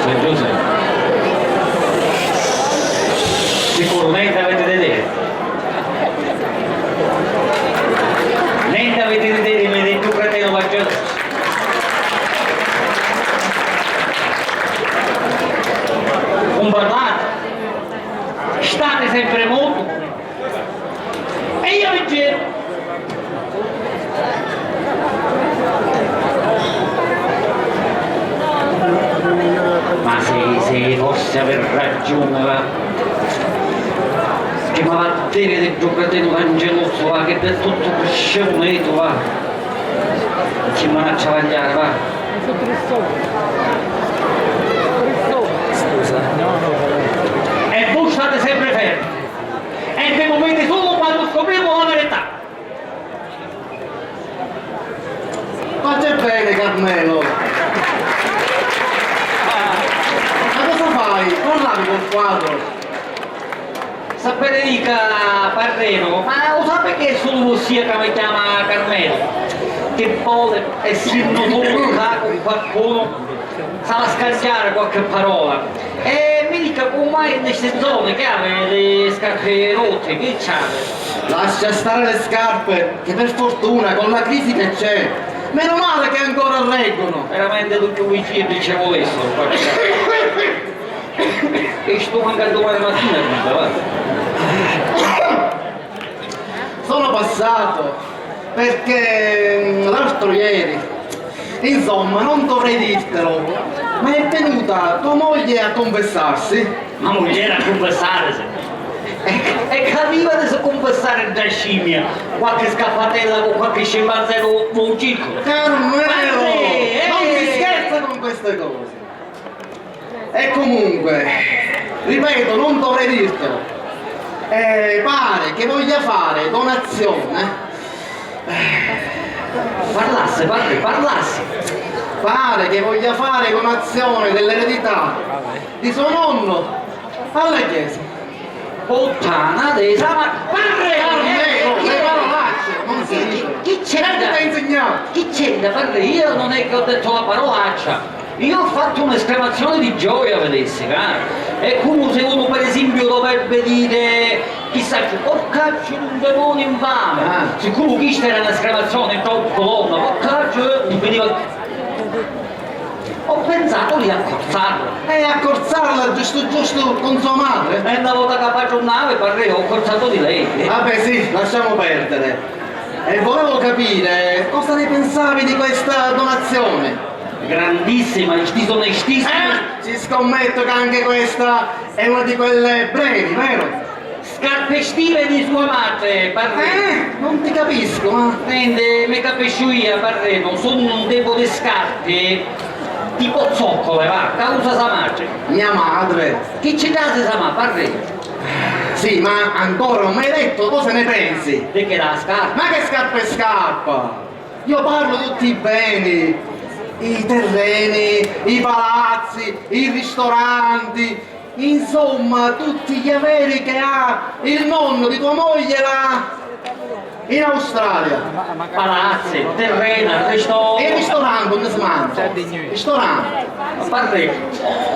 San Giuseppe. Sicuru, nenti aviti di diri. Nenti aviti di diri, mi dicu cretinu, ma giustu. Un parlatu. Stati sempri mutu. E io mi giru. Ma sì, sì, forse aver ragione, va. Ci ma vattiri di ddu cretinu d'Angeluzzu, va, che di tuttu crisciunetu, va. Ci ma n'ha travagliari, va. Scusa. E vu stati sempri fermi. E vi muviti sulu quannu scuprimu la verità. Ma c'è bene, Carmelo? Ma cosa fai? Parlami col quadro. Sapete dica, parrenu, ma u sapi che è sulu vossia ca mi chiama Carmelo? Che vole e si nu sulu ca cu qualcunu s'ha da scangiari qualche parola. E mi dica, cu mai in sti zoni che havi li scarpi rotti, chi c'havi? Lascia stare le scarpe, che per fortuna con la crisi che c'è, meno male che ancora reggono. Veramente tutti i vicini ci volessero. E sto manca domani mattina, guarda. Sono passato perché mm, l'altro ieri, insomma, non dovrei dirtelo, ma è venuta tua moglie a confessarsi. Ma mugghieri a cunfissarisi? E, e c'avìa di si cunfissari dda scimmia, qualchi scappatella cu qualchi scimpanzè dû circu? Carmelo, non si scherza con queste cose. E comunque, ripeto, non dovrei dirtelo. Eh, pare che voglia fare donazione. Parlassi, parri, parlassi. Pare che voglia fare donazione dell'eredità di suo nonno alla chiesa. Puttana di sa ma... Parri! Carmelo, le parolacce non si dicono. Chi c'è? Chi ti ha insegnato? Chi c'entra, parri? Io non è che ho detto la parolaccia. Io ho fatto un'esclamazione di gioia, vedessi, eh? È come se uno, per esempio, dovrebbe dire, chissà, "Porcacciu d'un demoniu infame!" Ah. Siccome questa era un'esclamazione troppo longa, "Porcacciu", eh, non veniva. Ho pensato di accorzarla. E accorzarla giusto giusto con sua madre? E una volta che faccio un ave, parrei, ho accorzato di lei. Vabbè, sì, lasciamo perdere. E volevo capire cosa ne pensavi di questa donazione. Grandissima, disonestissima. Eh? Ci scommetto che anche questa è una di quelle brevi, vero? Scarpe estive di sua madre, parrè. Eh? Non ti capisco, ma... Nenti, mi capisciu io, parrè, non sono un tipo di scarpe, tipo zoccole, va, causa sa madre. Mia madre? Chi ci casi sa ma, parrè? Sì, ma ancora non mi hai detto cosa ne pensi. Di che, della scarpa? Ma che scarpa e scarpa? Io parlo di tutti i beni, i terreni, i palazzi, i ristoranti, insomma, tutti gli averi che ha il nonno di tua moglie là in Australia. Palazzi, terrena, risto-... E ristorante, unni si mangia? Ristorante. Parrè,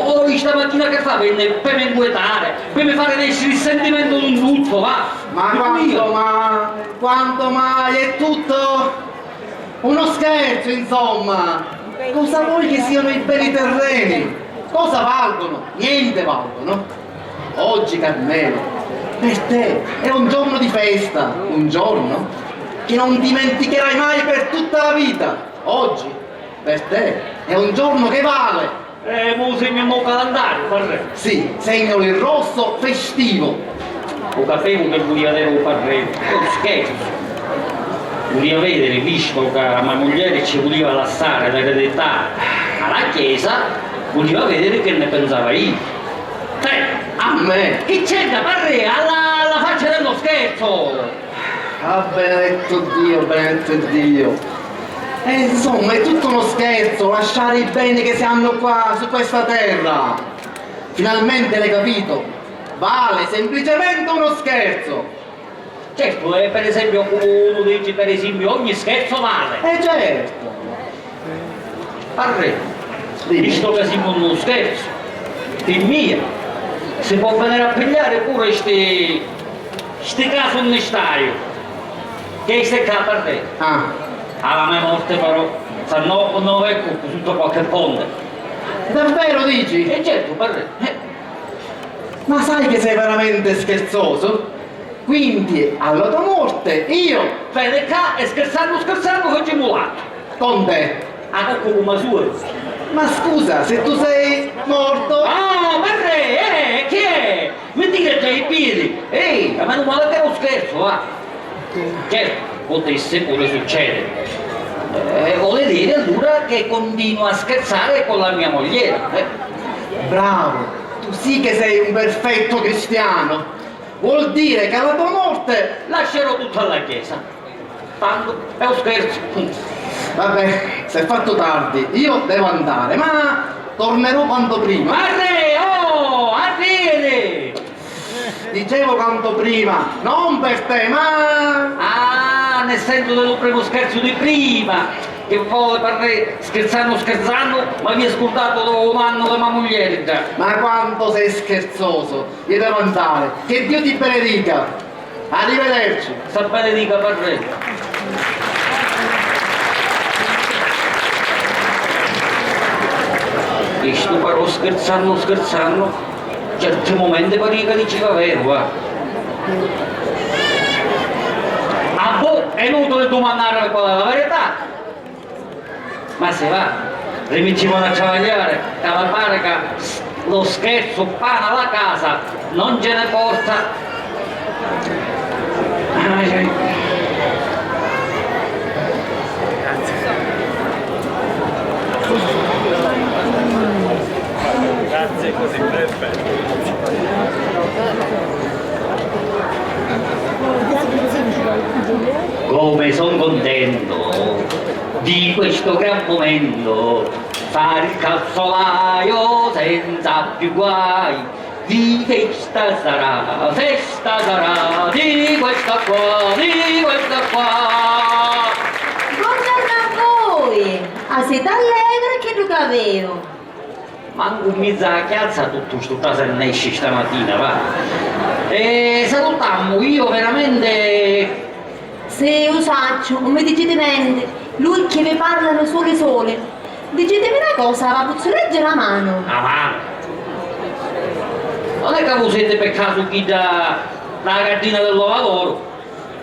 oi stamattina che fa? Venne per me inquietare, per me fare nescere il sentimento d'un tutto, va. Ma quanto mai, quanto mai è tutto uno scherzo, insomma! Cosa vuoi che siano i beni terreni? Cosa valgono? Niente valgono. Oggi, Carmelo, per te è un giorno di festa, un giorno che non dimenticherai mai per tutta la vita. Oggi, per te, è un giorno che vale. Eh, mo segnu mo calendariu, parrè. Sì, segnalo in rosso festivo. Lu capevu che vulia avere u parrè, è un scherzo. Vulia vedere, visto che a me muglieri ci vulia lassare l'eredità a la chiesa, vulia vedere che ne pensava io. Te, a me. Chi c'entra, parrè? Alla, alla faccia dello scherzo! Ah, benedetto Dio, benedetto Dio. E insomma, è tutto uno scherzo lasciare i beni che si hanno qua su questa terra. Finalmente l'hai capito? Vale semplicemente uno scherzo. Certo, e per esempio, come uno dice, per esempio, ogni scherzo vale. Eh, certo. Parrè, visto che simu un scherzo, pi mia, si pò veniri a pigliari pure sti, sti casi unni staiu. Che sti ccà, parrè. Ah. A la me morte, però, s'annò non veccu sotto qualche ponte. Davvero dici? E certo, parrè. Eh. Ma sai che sei veramente scherzoso? Quindi, alla tua morte, io... Veni ccà e scherzannu scherzannu facimu l'attu. Con te. A coccu cu ma sua. Ma scusa, se tu sei morto? Ah, parrè, eh, chi è? Mi tira già i piedi! Ehi, ma menu male che è un scherzo, va! Certo, potesse pure succedere. Eh, vuole dire allora che continua a scherzare con la mia mogliera, eh? Bravo, tu sì che sei un perfetto cristiano. Vuol dire che alla tua morte lascerò tutto alla chiesa. Tanto è un scherzo. Vabbè, si è fatto tardi, io devo andare, ma tornerò quanto prima. Arrè, oh, arrivederci! Dicevo quanto prima, non per te, ma... Ah, nel senso dello primo scherzo di prima, che vuole parrè scherzannu scherzannu, m'avìa scurdatu dô mannu di ma muglieri già. Ma quanto sei scherzoso! Io devo andare, che Dio ti benedica! Arrivederci! Sa benedica parrè! Chistu però scherzannu scherzannu certi mumenti parìa ca diceva veru, va. A vu è inutili dumannari qual è la verità. Ma si va, rimittimu a travagliari, ca mi pari ca s-, lu scherzu pana a la casa non nce ne porta. Ai, ai. Grazie, così perfetto. Come son contento di questo gran momento, fare il calzolaio senza più guai. Di festa sarà, festa sarà, di questa qua, di questa qua. Buongiorno a voi! Ah, siete allegri, chiddu ca veru. Mancu 'n mizzu â chiazza tuttu stu trasennesci stamatina, va. E salutammu, io veramente... Sì, u sacciu, 'un mi diciti nenti, l'ucchi vi parlanu suli suli. Dicitimi na cosa, va pozzu leggiri a manu? A manu? Non è ca vu siti pi casu chidda dâ gaddina del lavadoru?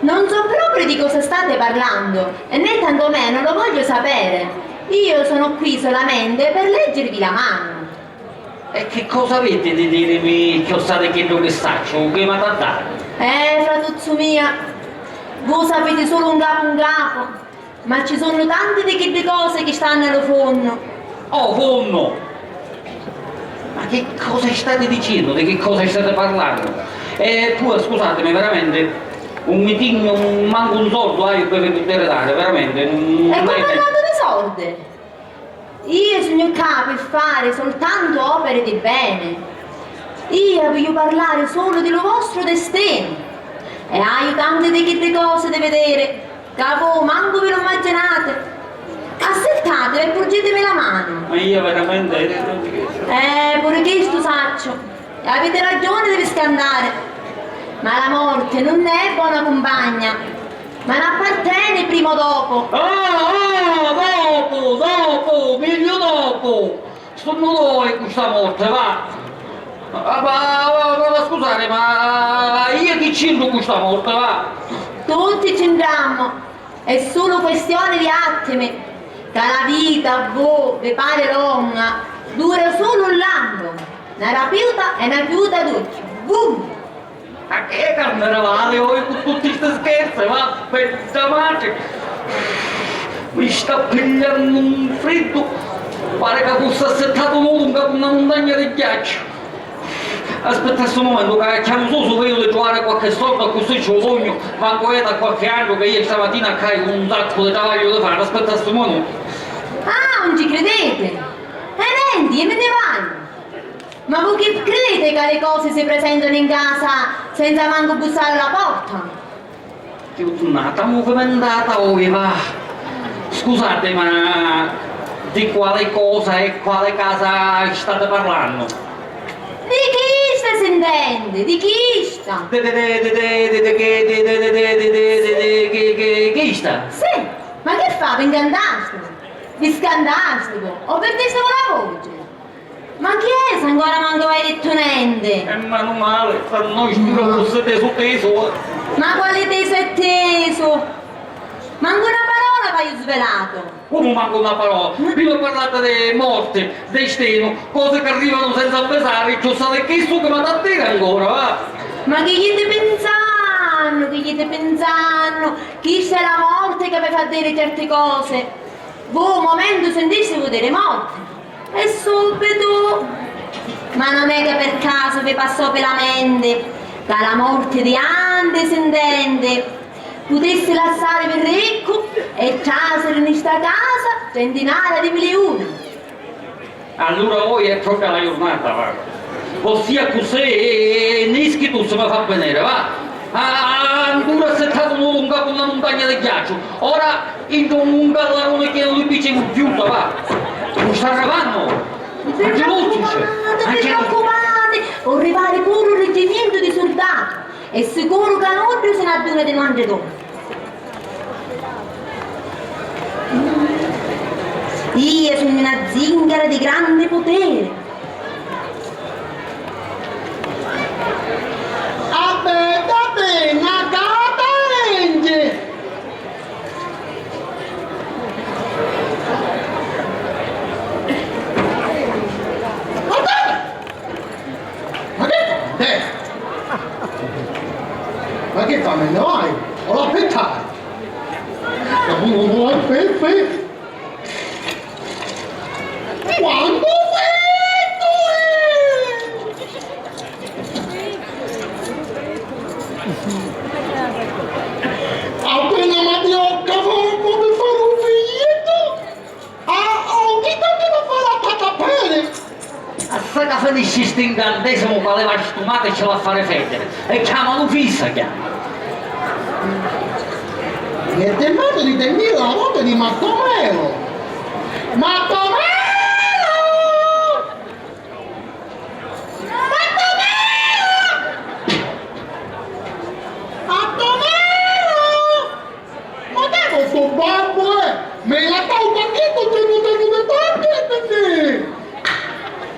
Non so proprio di cosa state parlando, e né tantomeno lo voglio sapere. Io sono qui solamente per leggervi la mano. E chi cosa aviti di dirimi cchiòssà di chiddu chi sacciu, chi m'hati a dari? Eh, fratuzzu mia, vu sapiti sulu 'n capu 'n capu, ma ci sunnu tanti di chiddi cosi chi stannu a lu funnu. Oh, funnu! Ma chi cosa stati dicennu? Di chi cosa stati parlannu? E pure, scusatimi, veramente, 'un mi tignu mancu un sordu, haiu, chi vi puteri dari, veramente, nun... E non come hai parlato di soldi? Io sugnu ccà pi fari soltantu operi di beni. Io voglio parlare solo di lo vostro destino. E haiu tanti di chiddi cosi di vedere, ca vo mancu vi lo immaginate. Assettati e purgitimi la mano. Ma io veramente... Eh, pure chistu sacciu. E aviti ragiuni di vi scandari, ma la morti nun è bona cumpagna, ma n'apparteni prima o dopu. Ah, ah, dopu, dopu, megghiu dopu! Sunnu doi cu sta morti, va! Ma, ma, ma, ma, ma scusati, ma io chi c'intru cu sta morti, va? Tutti c'intrammu! È sulu questioni di attimi, ca la vita a vu vi pari longa, dura sulu un lampu, na rapiuta e na chiuta d'ucchiu. Vum! Ma chi è carnirivali oi cu tutti sti scherzi, va, bedda matri! Mi sta pigghiannu un friddu, pari ca fussi assittatu nudu ncapu na muntagna di ghiacciu. Aspittassi un mumentu ca chiamu susu, veju di truvari qualchi sordu, accussì ci u dugnu, mancu eti a qualchi angru ca io stamatina ccà haiu un saccu di travagliu di fari, aspittassi un mumentu. Ah, un ci criditi? E nenti, io mi nni vaiu. Ma vu chi criditi ca li cosi si presentanu in casa senza mancu bussari a la porta? Chi jurnata muvimintata oi, va! Scusati, ma di quali cosa e quali casa stati parlannu? Di chista s'intende, di chista! Di, di, di, di, di, di, di, di, di, di, di, di, di, di, di, chi, chi, chista? Sì, ma chi fa, vi incantastivu? Vi scantastivu? O pirdistivu la voci? Ma chi è, s'ancora mancu hai dittu nenti? E manu mali, s'annò stu puru fussi tesu tesu, eh. Ma quali tesu e tesu? Mancu na parola haiu svelatu. Comu mancu na parola? Prima parlate di morti, destinu, cosi ca arrivanu senza avvisari, cchiù sali chistu chi m'hati a diri ancora, va? Ma chi jiti pinsannu, chi jiti pinsannu? Chista è la morti ca vi fa diri certi cosi. Vu un mumentu sintistivu diri morti? E subitu! Ma non è ca per casu vi passò pi la menti ca la morti di anti sintenti putissi lassarivi riccu e trasiri nni sta casa centinaia di miliuni? Allura oi è propria la jurnata, va. Vossia accussì e, e, e nischitu si mi fa veniri, va. Ah, ancora assettatu nnu ncapu a na muntagna di ghiacciu, ora intra un gallaruni chienu di pici mugghjuta, va. Nun sta arrivannu? Non vi preoccupate, non vi preoccupate, po' arrivari puru un riggimientu di surdati e sicuru ca nuddu si n'adduna di nuantri donna. Ia sugnu na zingara di grandi puteri. Abbetta bene a cata lenti! Ma che fame ne vai? O l'appittari? Quantu freddu è! Appena m'addiocca fommu pi fari un figliettu! Ah, oh, chi tanti va fari a pata pene? Aspetta, finisci st'incantesimu ca leva stumatu e ci l'ha fari fediri. E chiamanu fissa, chiama. E te mani di tenere la rota di Mattomelo. Mattomelo! Mattomelo! Mattomelo! Ma che è stu babbu, eh? Me la tau tanchittu ci lu teni di tanti, quindi!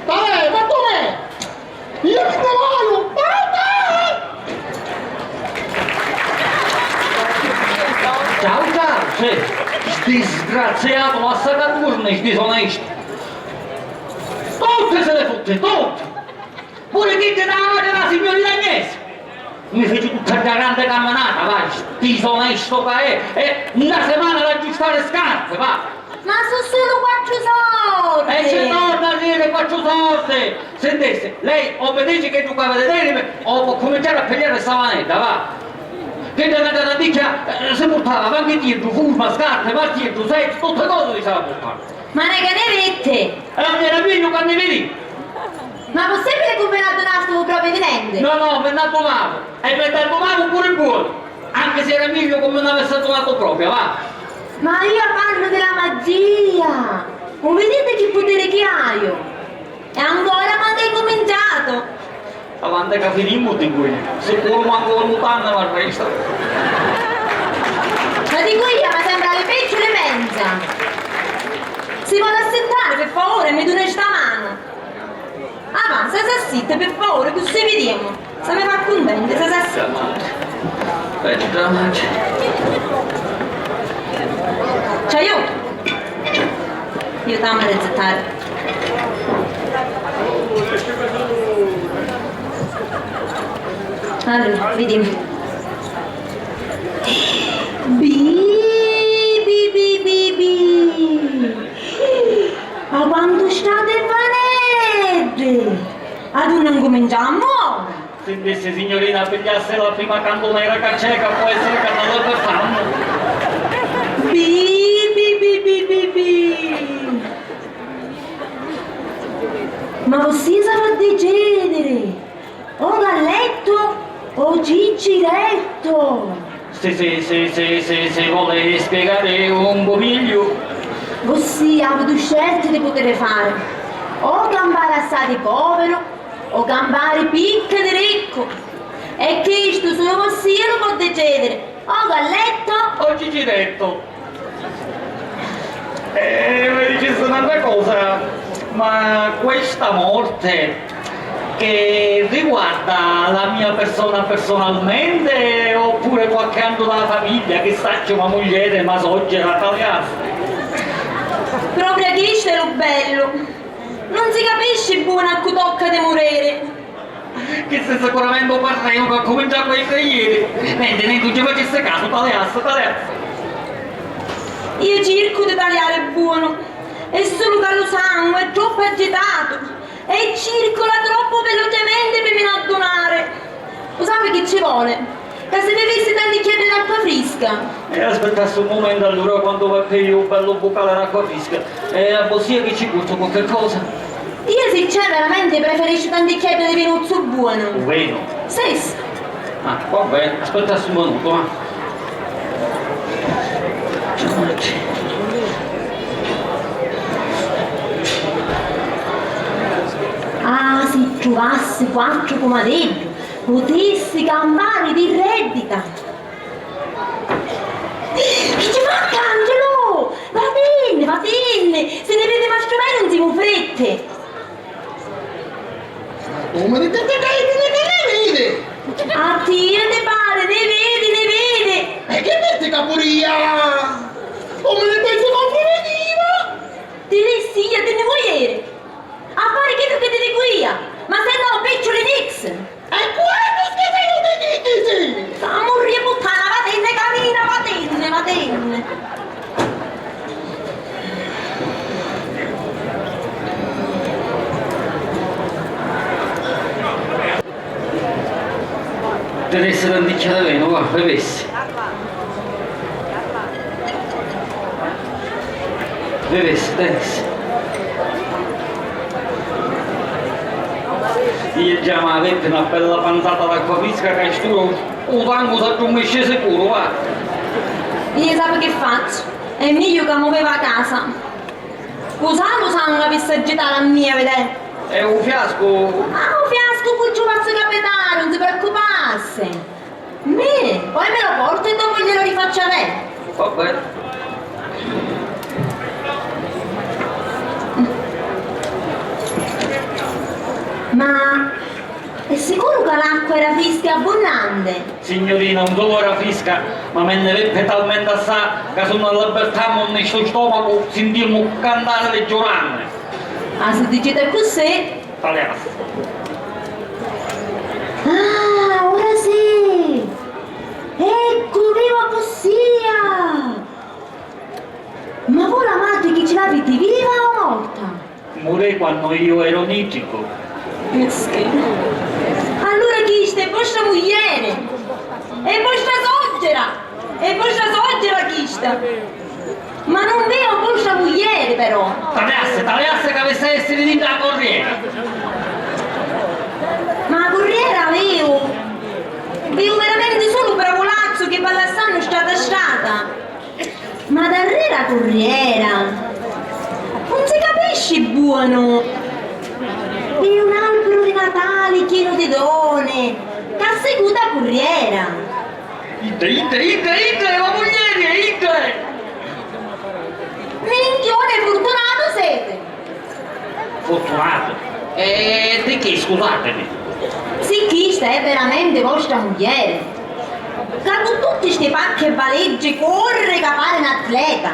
Dai, ma dov'è? Io mi ne vado! Ciao, ciao, sì. Disgraziato, ma sta turni, disonesto. Tutti se ne fotte, tutti! Pure chiddi dâ area dâ signorina Agnese! Mi fici tutta dda grandi caminata, va, disonestu ca è, e na simana ad aggiustari scarpi, va! Ma su sulu quattru sordi! E ci torna a diri quattru sordi! Sintiste, lei o mi dici chiddu ca havi di dirimi o po' cuminciari a pigghiari sta manedda, va! Chidda è na cataticchia, eh, si purtava, va, chi chiddu, furma, scarpi, marchiddu, seggi, tutti cosi si s'havi a purtari! Ma ne ca ne vitti! E non era meglio ca ne vidi! Ma pussibili cu mi n'addunastivu propriu di nenti? No, no, mi n'addunavu, e mi n'addunavu puru buonu, anchi si era meglio cu mi n'avissi addunatu propriu, va! Ma io parlu di la magia! U viditi chi putiri chi haiu? E ancora mancu hai cuminciatu! Avanti ca finimu, dicu iu, sicuru mancu la mutanna m'arresta. Ma dicu iu, ma sembra li peggiu li menza! Si poti assittari, pi favuri, e mi duni sta manu? Avanza, s'assitti, pi favuri, cusì vidimu. Si mi fa cuntenti, si s'assitti. Aspetta, ma ci aiutu! Aiutammi a rizittari. Allura, vidimu. Bi, bi, bi, bi, bi. Ma quantu stati vaneddi! Ad unni ncuminciammu ora? Sintiste, signurina, pigghiasti la prima cantunera ca c'è, ca pò essiri ca nni libertammu. Bi, bi, bi, bi, bi, bi. Ma vossia s'havi a dicidiri, o Galletto o Cicciretto? Si, si, si, si, si, si voli spiegari un pò migliu. Vossia havi du scelti di putiri fari, o campari assai di poviru, o campari picca di riccu. E chistu sulu vossia lu pò dicidiri, o Galletto o Cicciretto. E mi dicissi n'antra cosa, ma questa morte E riguarda la mia persona personalmente oppure qualche altro della famiglia, che saccio, ma mugliere, ma soggiera, taliassi? Propria chistu è lu bellu. Nun si capisci buonu a cu tocca di muriri. Chistu è sicuramente un parreu che accumincia cu i preghieri. Nenti, nenti, nun ci facissi casu, taliassi, taliassi. Io circu di taliari buonu, è sulu ca lu sangu è troppu agitatu e circula troppu velocemente pi mi n'addunari. U sapi chi ci voli? Ca si bivissi tanticchiedda d'acqua frisca. E aspittassi un mumentu allura, quantu va pi iu un bellu bucali d'acqua frisca. E a vossia chi ci portu qualche cosa? Io si c'è veramente preferisciu tanticchiedda di vinuzzu buonu. U vinu? Sì. Ah, va bene, aspittassi un minutu, va. Ah, si truvassi quattru cumadeddi, putissi campari di reddita. Chi ci fa, Angelo? Vatinni, vatinni! Si ni vidi mastru Venu, nzimu fritti! Comu ni ti vidi, ni vidi! A tia ti pari, ni vidi, ni vidi! E chi vitti ca purìa? Comu ni pensu ca purìa! Ti lissia, ti ni vuieri! A fari chiddu chi ti dicu ia, ma se no picciuli nix! E cu è chi schifiu ti dici? Ca murria puttana, vatinni, camina, vatinni, vatinni. Ti dessi tanticchia di vinu, va, bevessi. Bevessi, thanks. Io già m'aveppi na bella panzata d'acqua frisca ca sturu u sangu s'addummisci sicuru, va! Io sapi chi facciu? È migliu ca mu viva a casa. Cu sa lu sangu avissi agitari a mia, vidè? E u fiascu? Ah, u fiascu cu ci u fazzu capitari, un si preoccupassi. Mi? Poi mi lo porto e dopo glielo rifaccio avere. Va bene. Ma è sicuro che l'acqua era fresca e abbondante? Signorina, un sulu era frisca, ma me nni veppi talmente assà ca sunnu a libertammu nni stu stomacu, sintimmu cantari li giuranni. Ah, si dicite così. Taliassi. Ah, ora sì! Eccu, viva vossia! Ma voi la madre chi ci l'aviti, viva o morta? Murì quannu io ero nitrico. Mischinu. Allura chista è vostra muglieri! È vostra soggiera! È vostra soggiera chista! Ma non veo vostra muglieri, però! Taliassi, taliassi ca avissi a essiri dintra a curriera! Ma a curriera veo! Veo veramente solo un bravulazzu chi va lassannu strata strata! Ma darrera curriera! Non si capisci buono! Veo un albero di Natale chieno di done! Ca seguta curriera! Idda, idda, idda, idda è la muglieri, è idda è! Minchione furtunatu sete! Furtunatu? E di chi, scusatemi? Si chista è veramente vostra muglieri, ca cu tutti sti pacchi e valiggi corri ca pari n'atleta,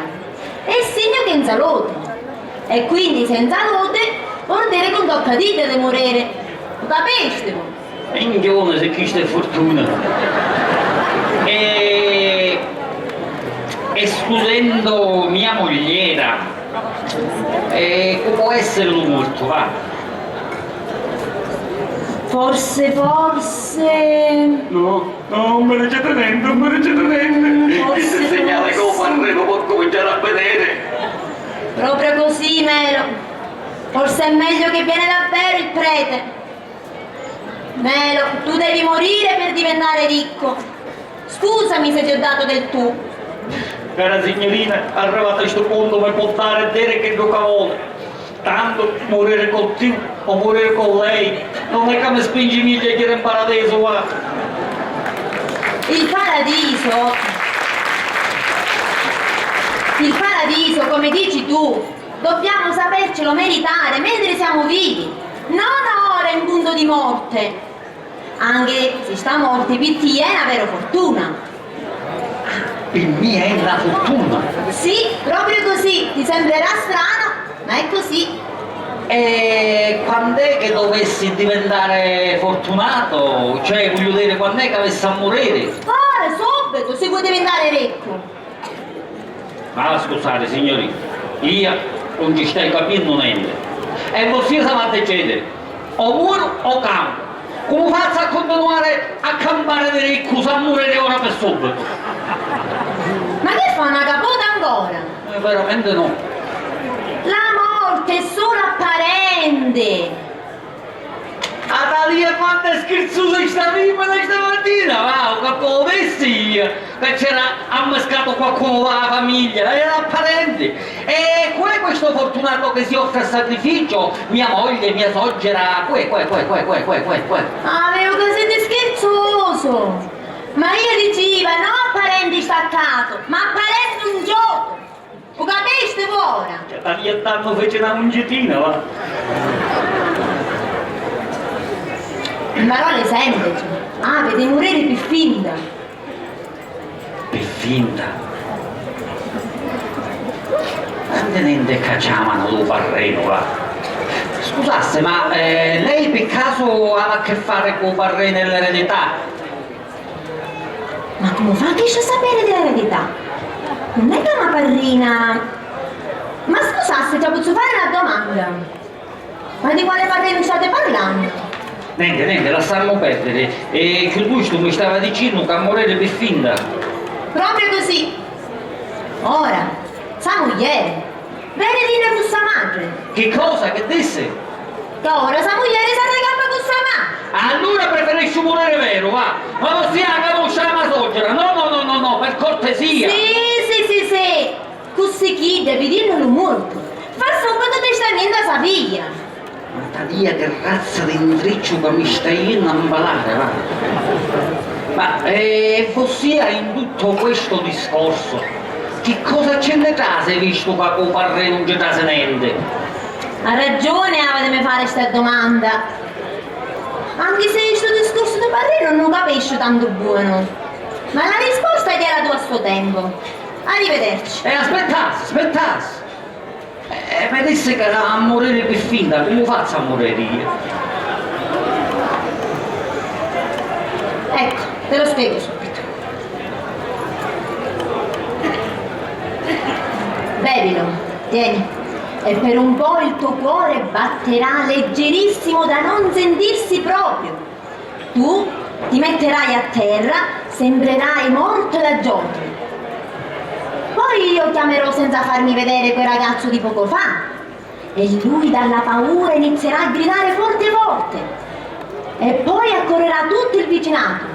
è signu che è in salute. E quindi se è in salute, vuol dire che non tocca a idda di morire. Lo capisti? Minchione, se chista è furtuna. E, escludendo mia mogliera, e cu pò essiri lu mortu, va? Forse, forse. No, no, non mi dicete nenti, non mi dicete nenti. Forse, forse. Questo è il segnale che un parrino può cominciare a vedere. Proprio così, Melo. Forse è meglio che viene davvero il prete. Melo, tu devi morire per diventare ricco. Scusami se ti ho dato del tu. Cara signorina, arrivata a stu puntu mi può dare e dire chiddu ca voli. Tanto morire con tu o morire con lei non è che mi spingi meglio a dire in paradiso, va. Il paradiso, il paradiso, come dici tu, dobbiamo sapercelo meritare mentre siamo vivi, non ora in punta di morte, anche se sta morte pi tia è una vera fortuna. Ah, pi mia è na furtuna. Sì, proprio così, ti sembrerà strano, ma è così. E quand'è che dovessi diventare fortunato? Cioè, voglio dire, quand'è che avessi a morire? Ora, subito, si vuoi diventare ricco. Ma scusate, signori, io non ci stai capiennu nenti. E vossia s'avà a decidiri, o muru o campu. Comu fazzu a continuare a campare di riccu s'ha a muriri ora pi subitu? Ma che fa, una caputa ancora? Eh, veramente no. La morte è solo apparente. Ah, Talia, quantu è schirzusa sta femmina stamatina, va, ca poi avessi io, ca c'era ammiscatu qualcuno dâ famiglia, era apparenti. E cu è questo fortunato che si offre a sacrificio? Mia moglie, mia soggiera, cu è, cu è, cu è? Ah, veru ca siti schirzusu! Ma io diciva, no apparenti staccato, ma apparenti un gioco! U capisti ora? Cioè, Talia, tannu feci na mungitina, va. Marò, sèntiti, ah, aviti muriri pi finta. Pi finta? Tanti nenti ca ciamanu lu parrinu, va. Scusassi, ma, eh, lei pi casu havi a che fari cu parrini e l'eredità? Ma comu fa a chisci a sapiri di l'eredità? Nun è ca ma parrina. Ma scusassi, ti pozzu fari na domanda? Ma di quali parrinu stati parlannu? Nenti, nenti, lassammu perdiri. E chiudustu mi stava dicennu ca moriri pi finta. Proprio così. Ora, sa muglieri. Veni dinni cu sa matri. Chi cosa? Chi dissi? Ca ora sa muglieri s'arricampa cu sa matri. Allura preferisciu muriri veru, va. Ma vossia a canusci a ma soggiera? No, no, no, no, no, per cortesia. Sì, sì, sì, sì. Cussi chidda, vidinnu lu mortu, fa subitu testamentu a sa figlia. Ma Talia, che razza di intricciu ca mi sta jennu a 'mpalari, va. Ma, eh, e vossia in tutto questo discorso, chi cosa ci nni trasi, vistu ca cu parrinu nun ci trasi nenti? Ha ragiuni aviti mi fari sta dumanda. Anchi si stu discursu di parrinu nun lu capisciu tantu bonu. Ma la risposta jera tua a stu tempu. Arrivederci. E aspettassi, aspettassi. E mi dissi ca a muriri pi finta, comu fazzu a muriri io? Ecco, te lo spiego subito. Bevilo, tieni, e per un po' il tuo cuore batterà leggerissimo da non sentirsi proprio. Tu ti metterai a terra, sembrerai morto da giorni. Poi io chiamerò senza farmi vedere quel ragazzo di poco fa. E lui dalla paura inizierà a gridare forte forte. E poi accorrerà tutto il vicinato.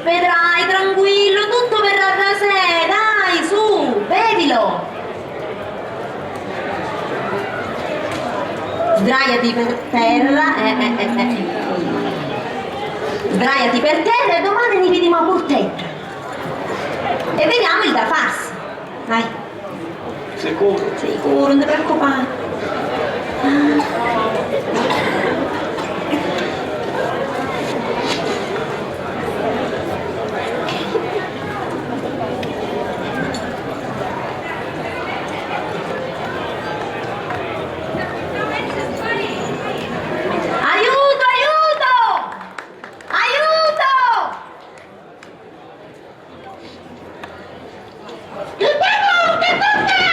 Vedrai, tranquillo, tutto verrà da sé, dai, su, bevilo. Sdraiati per terra, eh, eh, eh, eh. Sdraiati per terra e domani ni vidimu a purtedda. E vediamo il da farsi. Dai. Sicuru? Sicuru, nun ti preoccupari. Aiuto, aiuto! Aiuto! Chi te porti, cos'è?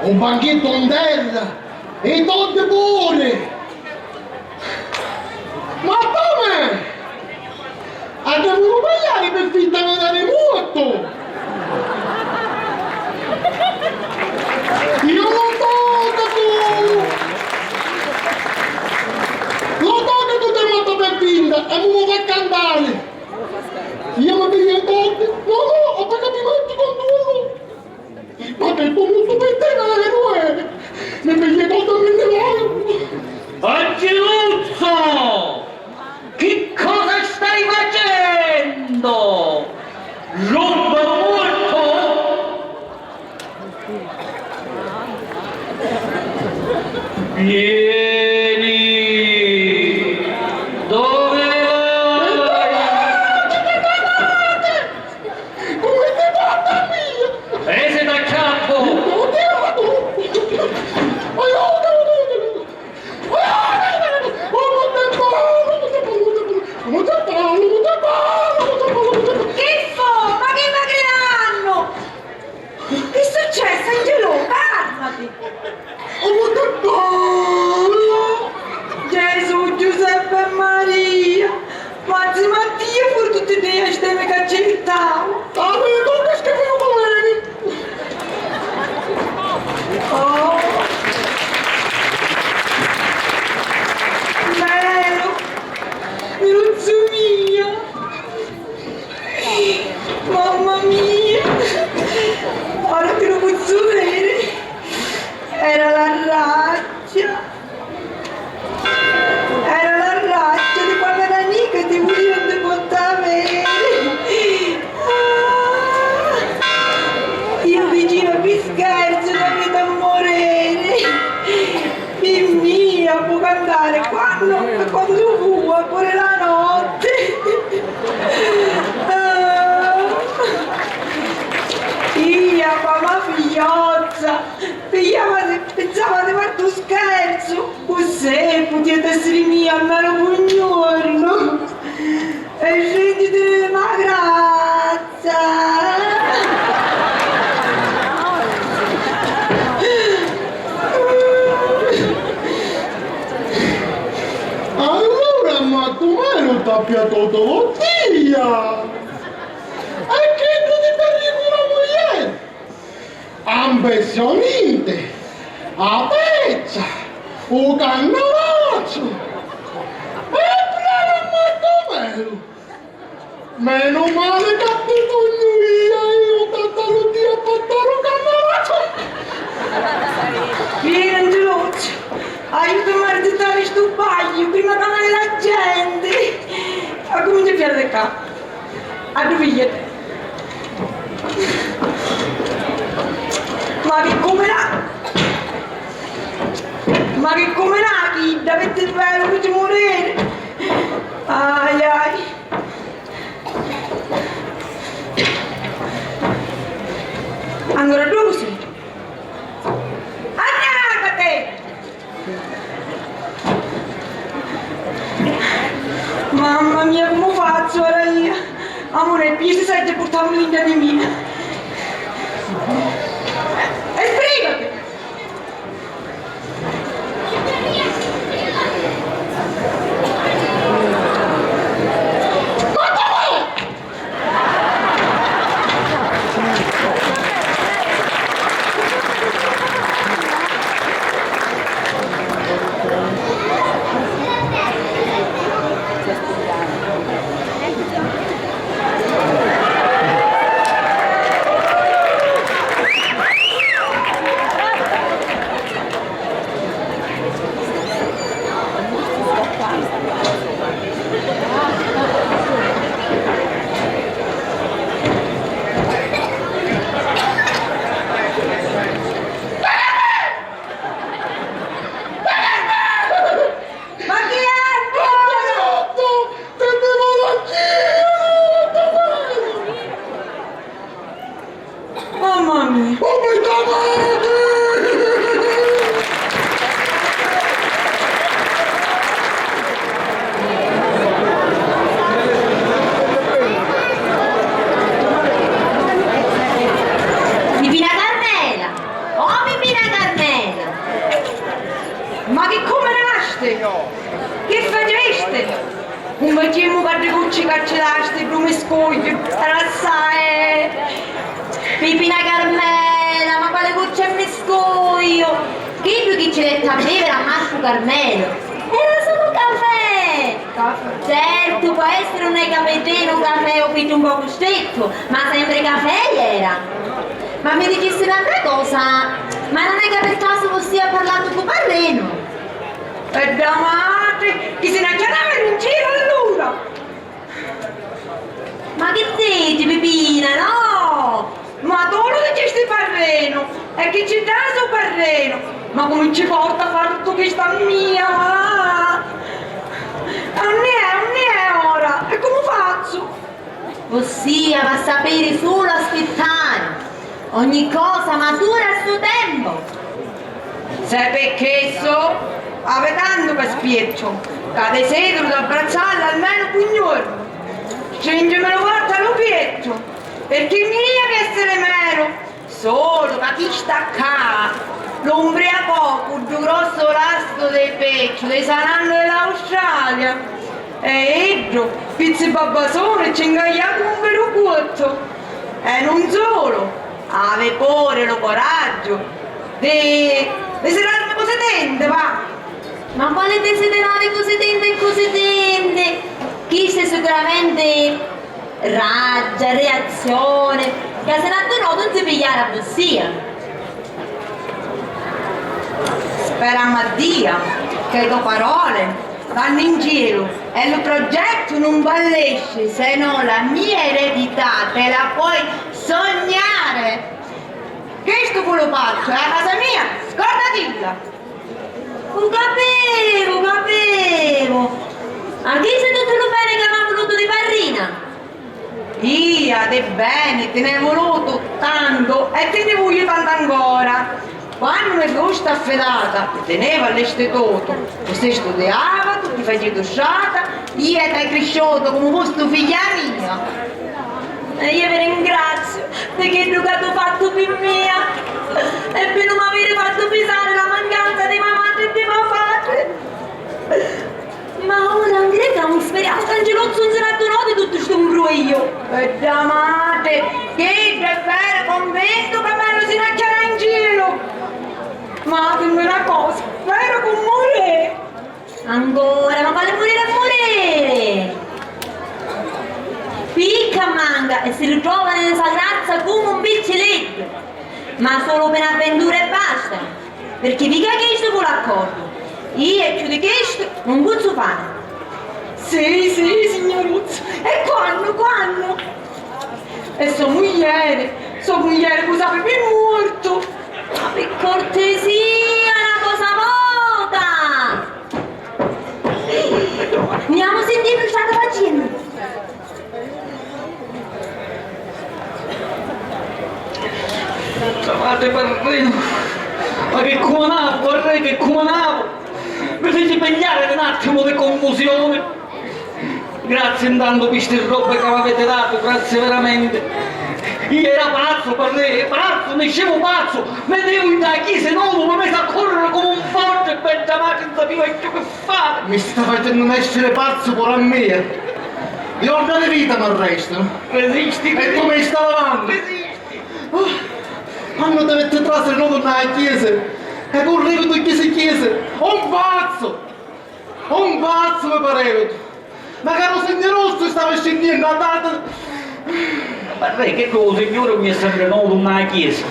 Un banchettu 'n terra e i toddi puri! Ma comu? A devunu pagliari pi finta di aviri muortu! Io lo tocco tu! Lo tocco tu ti metto per finta e mi vuoi far cantare! Io mi piglio i soldi? No, no, ho pagato i conti con tu! Ma che tu non tu metti male, eh! Mi piglio i soldi e mi ne vado! Anciluzzo! Chi cosa stai facendo? Roba morto? Vieni! Dove vai? Come ti porta via? E se t'acchiappo! Aiuto! Chi fu? Ma chi mi criannu? Chi successi, Angelò? Calmati! Gesù, Giuseppe e Maria! Ma zi Mattia puru tutti ddi astemi ca accittau. Ah, vedi, tu che schifo tu veni! Oh! Veru! Miruzzu mia! Mamma mia! Ora ti lu pozzu veri! Era la raggia! Era la raggia di quando era nica ti vulia un ti portava veri. Ah! Io diceva pi scherzu la vita morere. Pi mia può cantare quando e quando vuoi, pure la notte. Ah! Ia, mamma figliozza, pigliava, pensava di far tu scherzu. Cusì putiate essiri mia almenu un giorno e sentiti la grazia. Allura, ma tu mai non t'ha piaciuto, oddio! E che tu ti perdi con la moglie? Ambizioni, a pezza, u cannavazzu e bravo Marco Melu! Menu mali ca ti sugnu ia, iu tutta lu dia a portari u cannavazzu! Vieni, Angeluzzu, aiutami a rizittari stu bagliu prima ca veni la genti! Accumincia a piari di ccà. Adduvigliati. Ma chi cumina! Ma chi cumina chidda, vitti veru chi ci muriri! Ai ai! Ancora dui cusì! Annacati! Mamma mia, comu fazzu ora io? Amore, pigli saggi e purtamu l'inda di mia. E sbrigati! Ma chi è? Mamma mia! Oh my God! Pipina Carmela! Oh, Pipina Carmela! Pina Carmela, ma quali curci e miscugliu! Chiddu chi ci detti a biviri a Marcu Carmelu era sulu cafè! Cafè. Certu, pò essiri un cafettinu, un cafè o chiddu un pocu strittu, ma sempri cafè era! Ma mi dicissi n'antra cosa, ma non è ca per casu vossia ha parlatu cu Parrinu? E da matri, chi si n'acchianavanu in giru allura! Ma chi diti, Pipina, no? Ma tu lu dicisti parrenu, e chi ci dasi u parrenu? Ma comu ci porta a fari tuttu chistu a mia? Unni è, unni è ora? E comu fazzu? Vossia va sapiri sulu aspittari. Ogni cosa matura a so tempu. Se pi chissu havi tantu ca spiettu, ca desidru d'abbrazzallu almenu pi un jornu. Stringimi lu forti a lu piettu, pirchì mia piaciri meru, sulu ca chista ccà lu mbriacò cu ddu grossu lastu di picciu di San Annu di l'Australia. E iddu, pizzi babbasuni, ci 'ncagliatu un viru cuottu. E nun sulu, havi puru lu curaggiu di, di sidarmi cu si tinti, va! Ma quali disidirari cu si tinti e cu si tinti? Chisti sicuramenti raggia, reazzioni, ca si n'attu no nun si pigliari a vossia. Speramu a Dia ca i to paroli vannu in giru e lu progettu nun fallisci, se no la mia eredità te la poi sognari! Chistu fu lu pazzu, è a casa mia, scordatilla! U capivu, u capivu! A chi si tuttu lu beni ca m'ha vulutu di parrina? Ia, di beni ti n'hai vulutu tantu e ti nni vugliu tantu ancora. Quannu mi fusti affidata, ti tinivu all'istitutu, cusì studiavatu, ti facitu strata, ia t'hai crisciutu comu fusti figghiu mia. E ia vi ringraziu di chiddu ca tu fattu pi mia e pi nun m'aviri fattu pisari la mancanza di ma matri e di ma patri. Ma ora, Andrea, ca un speriamo, Angelozzo non sarà donato di tutto sto imbroglio. Bedda matri, chiddu è veru convintu ca meru si n'acchiana in giru. Ma dimmi una cosa, veru cu muri? Ancora, ma quali muriri e muriri? Picca manca e si ritrova nella sua grazia come un picciriddu, ma solo per avventura e basta. Pirchì fica chistu fu l'accordu. Iu e cchiù di chistu nun pozzu fari. Sì, sì, signuruzzu. E quannu, quannu? E so muglieri, so muglieri cu sapi pi muortu. Ma pi cortesia, na cosa vota! Niamu, sintinu, state facennu? Travate, parrinu! Ma che cumanavo, parrè, che cumanavo! Mi feci pigliari d'un attimo di confusione! Grazie intanto pi sti robbe ca m'avete datu, grazie veramente! Io era pazzo, parrè, pazzo, niscevo pazzo! Vedevo in da chiesa novu, mi misi a correre come un forte e bedda matri non sapevo più che fare! Mi sta facennu nesciri pazzu puru a mia! Jorna di vita m'arrestanu! Resisti, e tu mi sta lavannu! Resisti! Oh, quannu ti vitti trasiri novu nna chiesa e currivi tu chiesa chiesa! Un pazzu! Un pazzu mi parevi! Ma caru signuruzzu stavi scinniennu a data! Parrè, chiddu u signuri mi è sempri novu nna chiesa.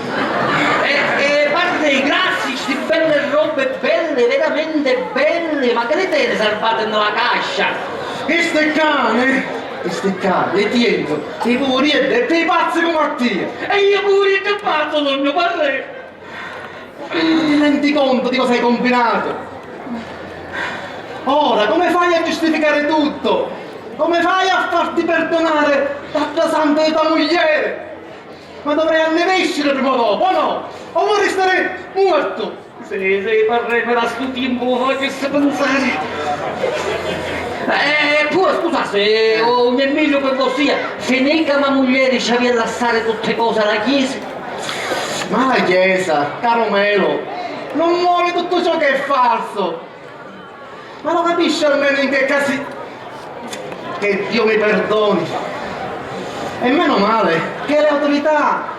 E, e parrè, grazie, sti belli robbi, belli, veramente belli, ma chi li teni sarbati nna la cascia? Chisti ccà, eh? Chisti ccà, li tiennu, i puvurieddi e pi pazzi comu a tia! E io puvurieddu e pazzu sugnu, parrè! Ti rendi contu di cosa hai combinato? Ora, come fai a giustificare tutto? Come fai a farti perdonare da, da santa di tua muglieri? Ma dovrei anniviscere prima o dopo, o no? O vuoi restare muerto? Sì, sì, parrè, mi da stu tiempu mi facissi pensare. Eh, pure, scusassi, o, è meglio per vossia, finì ca ma muglieri ci avia a lassare tutte cose alla chiesa. Ma la chiesa, caro Melo, non vuole tutto ciò che è falso. Ma lo capisci almeno in che casi? Che Dio mi perdoni. E meno male che le autorità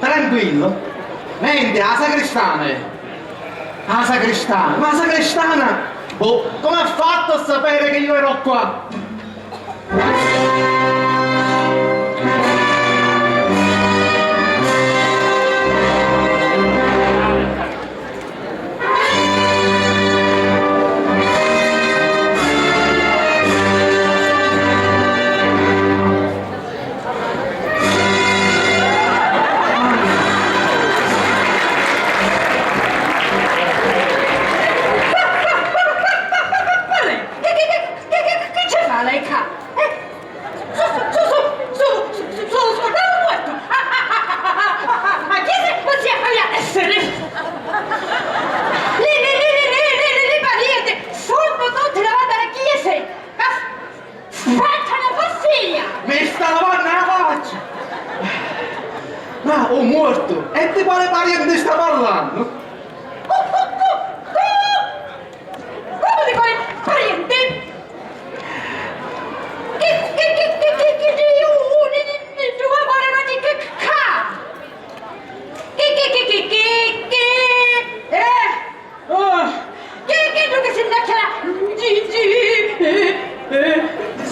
Tranquillu. Nenti, a sacristana è. A sacristana? Ma a sacristana? Boh, comu ha fattu a sapiri chi iu eru qua? Chi, chi, chi, chi, chi, chi ci fa lei ccà? Eh? Su, su, su, su, su, su, su, su, scurdatu muortu! Ah, ah, ah, ah, ah, ah, ah, ah, chi si, si avia essiri? Li, li, li, li, li, li, li, li parienti sunnu tutti davanti a la chiesa! Ma s-, spetta na vossia! Mi sta lavannu la faccia! Ma u muortu, e di quali parienti sta parlannu? Cu, cu, cu, cu? Comu di quali parienti? Chi, chi, chi, chi, chi, chi di uni di, di, di dui murinu di chi, chi, ca? Chi, chi, chi, chi, chi, chi? Eh, oh, chi, chi, chi si nnacchia la, gi, gi, eh, eh,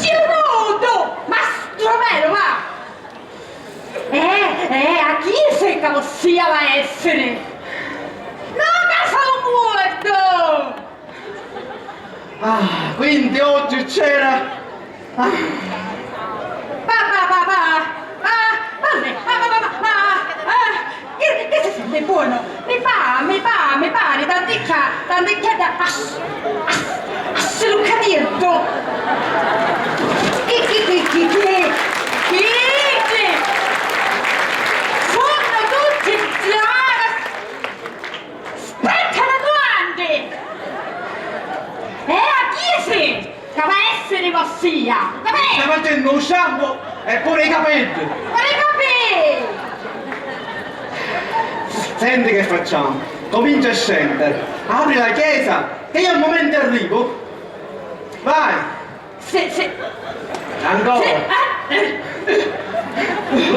giurutu, ma strumelu, va! Eh, eh, a chi si ca vossia va essiri? No, ca sono muorto! Ah, quindi oggi c'era, ah. Pa, pa, pa, pa, pa, pa, pa, pa, pa, pa, pa, ah, chi, chi si senti buono? Mi fa, mi fa, mi pari, tanticchia, tanticchia da, as, as, assuruccatieddu. Chi, chi, chi, chi, chi, chi, chi? Sunnu tutti già, spetta na dumanna! Eh, a chi si? Ca va essiri vossia! Capì? Sta facennu u shampoo e puru i capiddi! Puru i capiddi! Senti che facciamo, comincia a scendere, apri la chiesa che io al momento arrivo. Vai! Se, se, ancora! Se, ah, eh.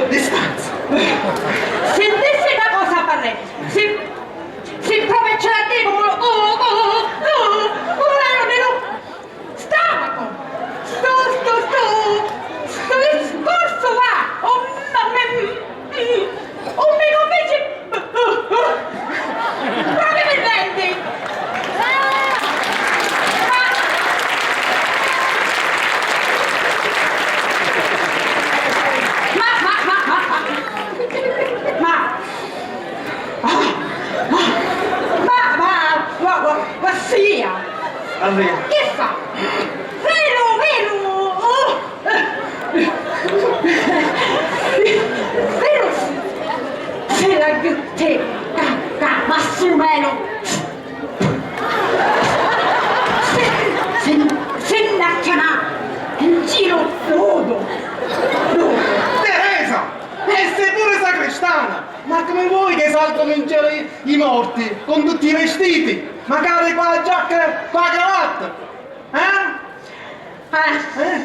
Distanza! Sentissi na cosa, parrè, si, si propriu ce la dicu, oh, oh, oh, oh, oh, oh, oh, oh, oh, oh, Stomaco! Sto, sto, sto, sto discorsu va! Oh, ma me, mm, oh, mi convinci proprio niente! Ma, ma, ma, ma, ma, ma, Ah, ah, ma, ma, ma, ma, ma sia! Arriva. Chi fa? Veru, veru! Oh! Veru! Se la gutte, ca, ca, Massumelo! Se, se, se la chiama in giro nudo! Nudo! Teresa! E sei pure sagrestana! Ma comu vuoi che saltano in cielo i, i morti, con tutti i vestiti, magari con la giacca e con la cravatta? Eh? Eh? Eh?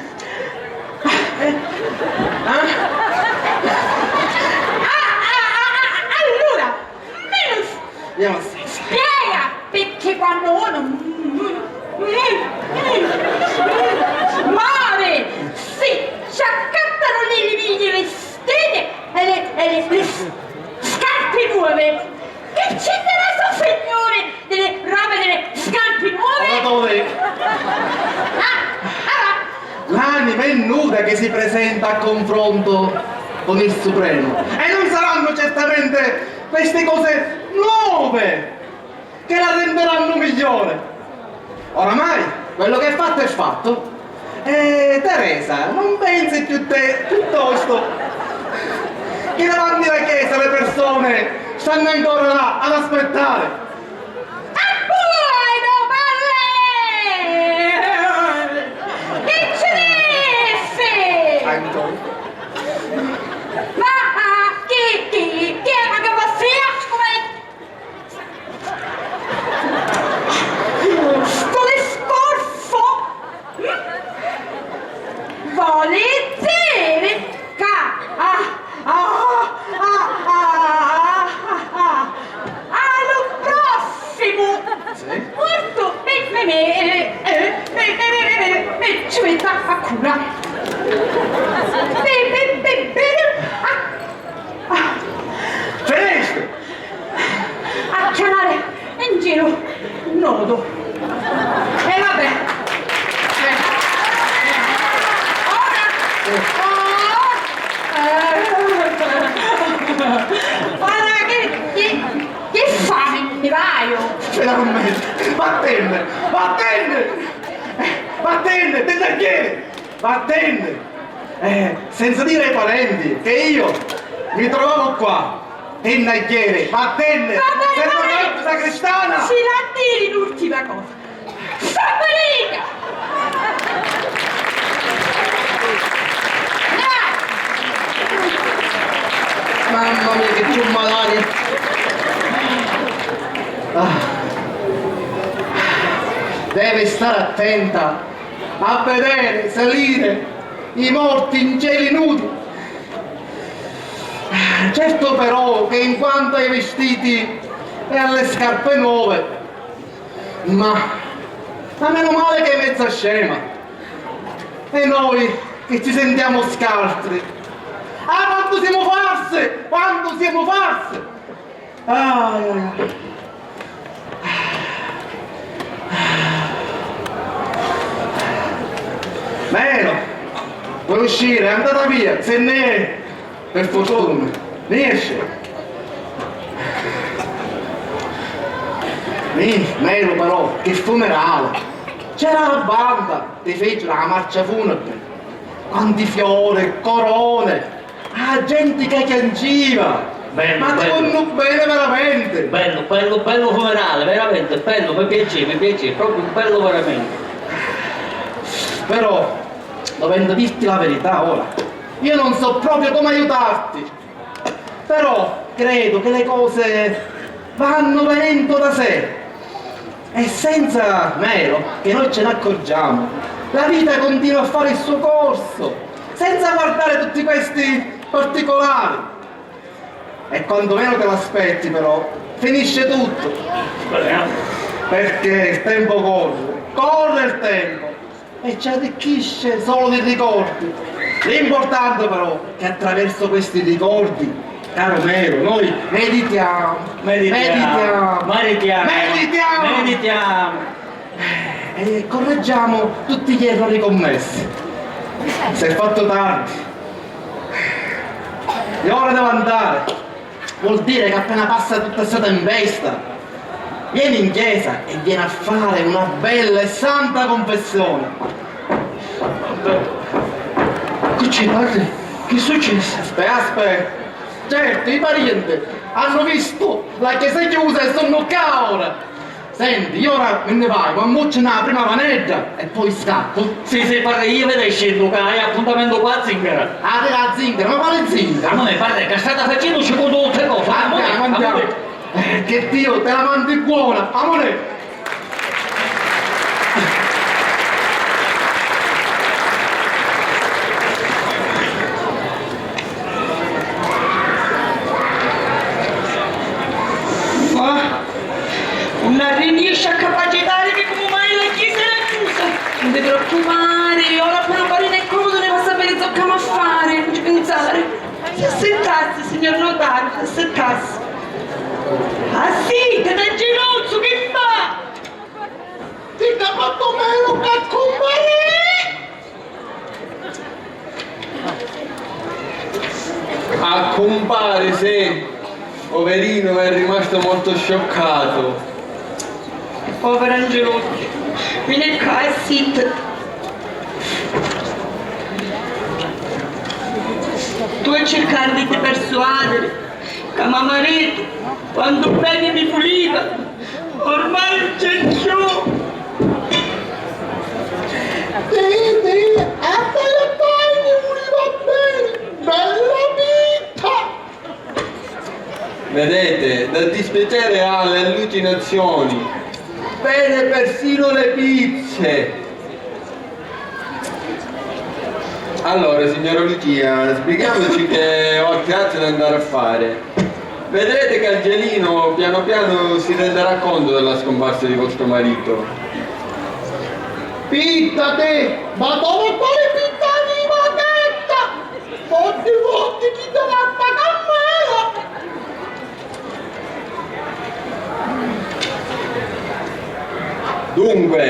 Eh? Ah, ah, ah, ah, allura, mi lu s-, spiega perché quando uno, mm, mm, mm, mm, muore, sì, ci accattano lì, lì, lì, lì, vestiti e le, e le, le si presenta a confronto con il Supremo. E non saranno certamente queste cose nuove che la renderanno migliore. Oramai quello che è fatto è fatto. E Teresa, non pensi più te, piuttosto, che davanti alla chiesa le persone stanno ancora là ad aspettare? E poi dopo a lei! Chi ci dissi? Anto. Ma chi, chi, chi è che vossia? Come? Sto discorso? Mm? Voli diri ca a, a, a, a lu prossimu Sì? Mortu mi, mi, mi, eh, mi, mi ci metta a cura. Mi, mi, mi, mi, a, a, Finisci! A chiamare in giro nodu. E vabbè. Eh, eh, ora, oh, eh, ora che, che, che fai? Mi vaiu. Finalmente! Vattenne! Vattenne! Vattenne! Te ne Vattenne! Eh, senza dire ai parenti che io mi trovavo qua. Tenne a ieri, vattenne! Vabbè, senza vabbè! Sacristana! Ci la diri l'ultima cosa. Sta benedica! Mamma mia, che ciummalari! Ah. Devi stare attenta a vedere salire i morti in cieli nudi. Certo però che in quanto ai vestiti e alle scarpe nuove, ma, ma meno male che è mezza scema. E noi che ci sentiamo scaltri. Ah, quanto siamo farsi! Quanto siamo farsi! Ah, ah, ah. Melo, vuoi uscire? È andata via, se ne è, per fortuna. Riesce? Mi, Melo, però, che funerale! C'era la banda, ti fecero la marcia funebre. Quanti fiori, corone! Ah, gente che chianceva! Bellu, ma ti vonnu bene veramente! Bellu, bellu, bellu funerale, veramente bellu, mi piacì, mi piacì, proprio bellu veramente. Però, dovendo dirti la verità ora, io non so proprio come aiutarti. Però credo che le cose vanno venendo da sé. E senza Melo, che noi ce ne accorgiamo, la vita continua a fare il suo corso, senza guardare tutti questi particolari. E quando meno te l'aspetti, però, finisce tutto. Perché il tempo corre, corre il tempo. E ci arricchisce solo di ricordi. L'importante però è che attraverso questi ricordi, caro Melo, noi meditiamo, meditiamo, meditiamo, meditiamo, meditiamo, e correggiamo tutti gli errori commessi. Si è fatto tardi, è ora di andare. Vuol dire che appena passa tutta sta tempesta, vieni in chiesa e vieni a fare una bella e santa confessione. Che ci parli? Che succede? Aspe, aspe. Certo, i parienti hanno visto la chiesa chiusa e sono qua ora. Senti, io ora mi nni vaiu, ammucciu na prima vanedda e poi scappu. Sì, sì, parrì, io vedi e scennu ca hai appuntamento cu a zingara. Ah, cu a zingara? Ma quali zingara? Amore, parrì, ca strata facennu ci contu tutte cose. Andiamo, andiamo. Eh, che Dio te la mandi buona, amore. Ma nun arrinesci a capacitarimi comu mai la chiesa era chiusa. Nun ti preoccupari, ora appena pari ne comodu ne va a sapiri zoccu c'amu a fari, nun ci pinsari. S'assittassi, signor notariu, s'assittassi. Ah sì, ti da giruzzu, chi fa? Ti da pattumelu ca cumpari! A cumpari, sì, poverinu, è rimastu molto scioccato. Poviru Angelucciu, veni ccà e sittati. Tu circannu di ti persuadiri ca me maritu, quantu beni mi vuliva, ormai nun c'è cchiù. Titi, a te e te mi vuliva beni, bella vita! Vedete, dal dispiacere alle allucinazioni, vede persino le pizze. Allora, signora Lucia, sbrighiamoci che ho altri atti da andare a fare. Vedrete che Angelino piano piano si renderà conto della scomparsa di vostro marito. Pittati! Ma dove quale pittati, ma detta! Fotti, fotti, chi te va a pagà male! Dunque,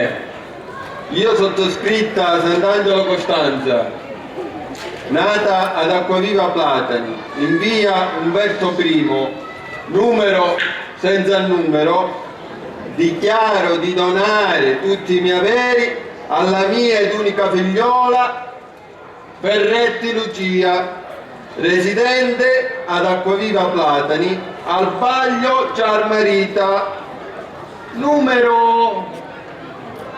io sottoscritta Sant'Angelo Costanza, nata ad Acquaviva Platani, in via Umberto primo, numero senza numero, dichiaro di donare tutti i miei averi alla mia ed unica figliola, Ferretti Lucia, residente ad Acquaviva Platani, al Baglio Ciarmarita, numero...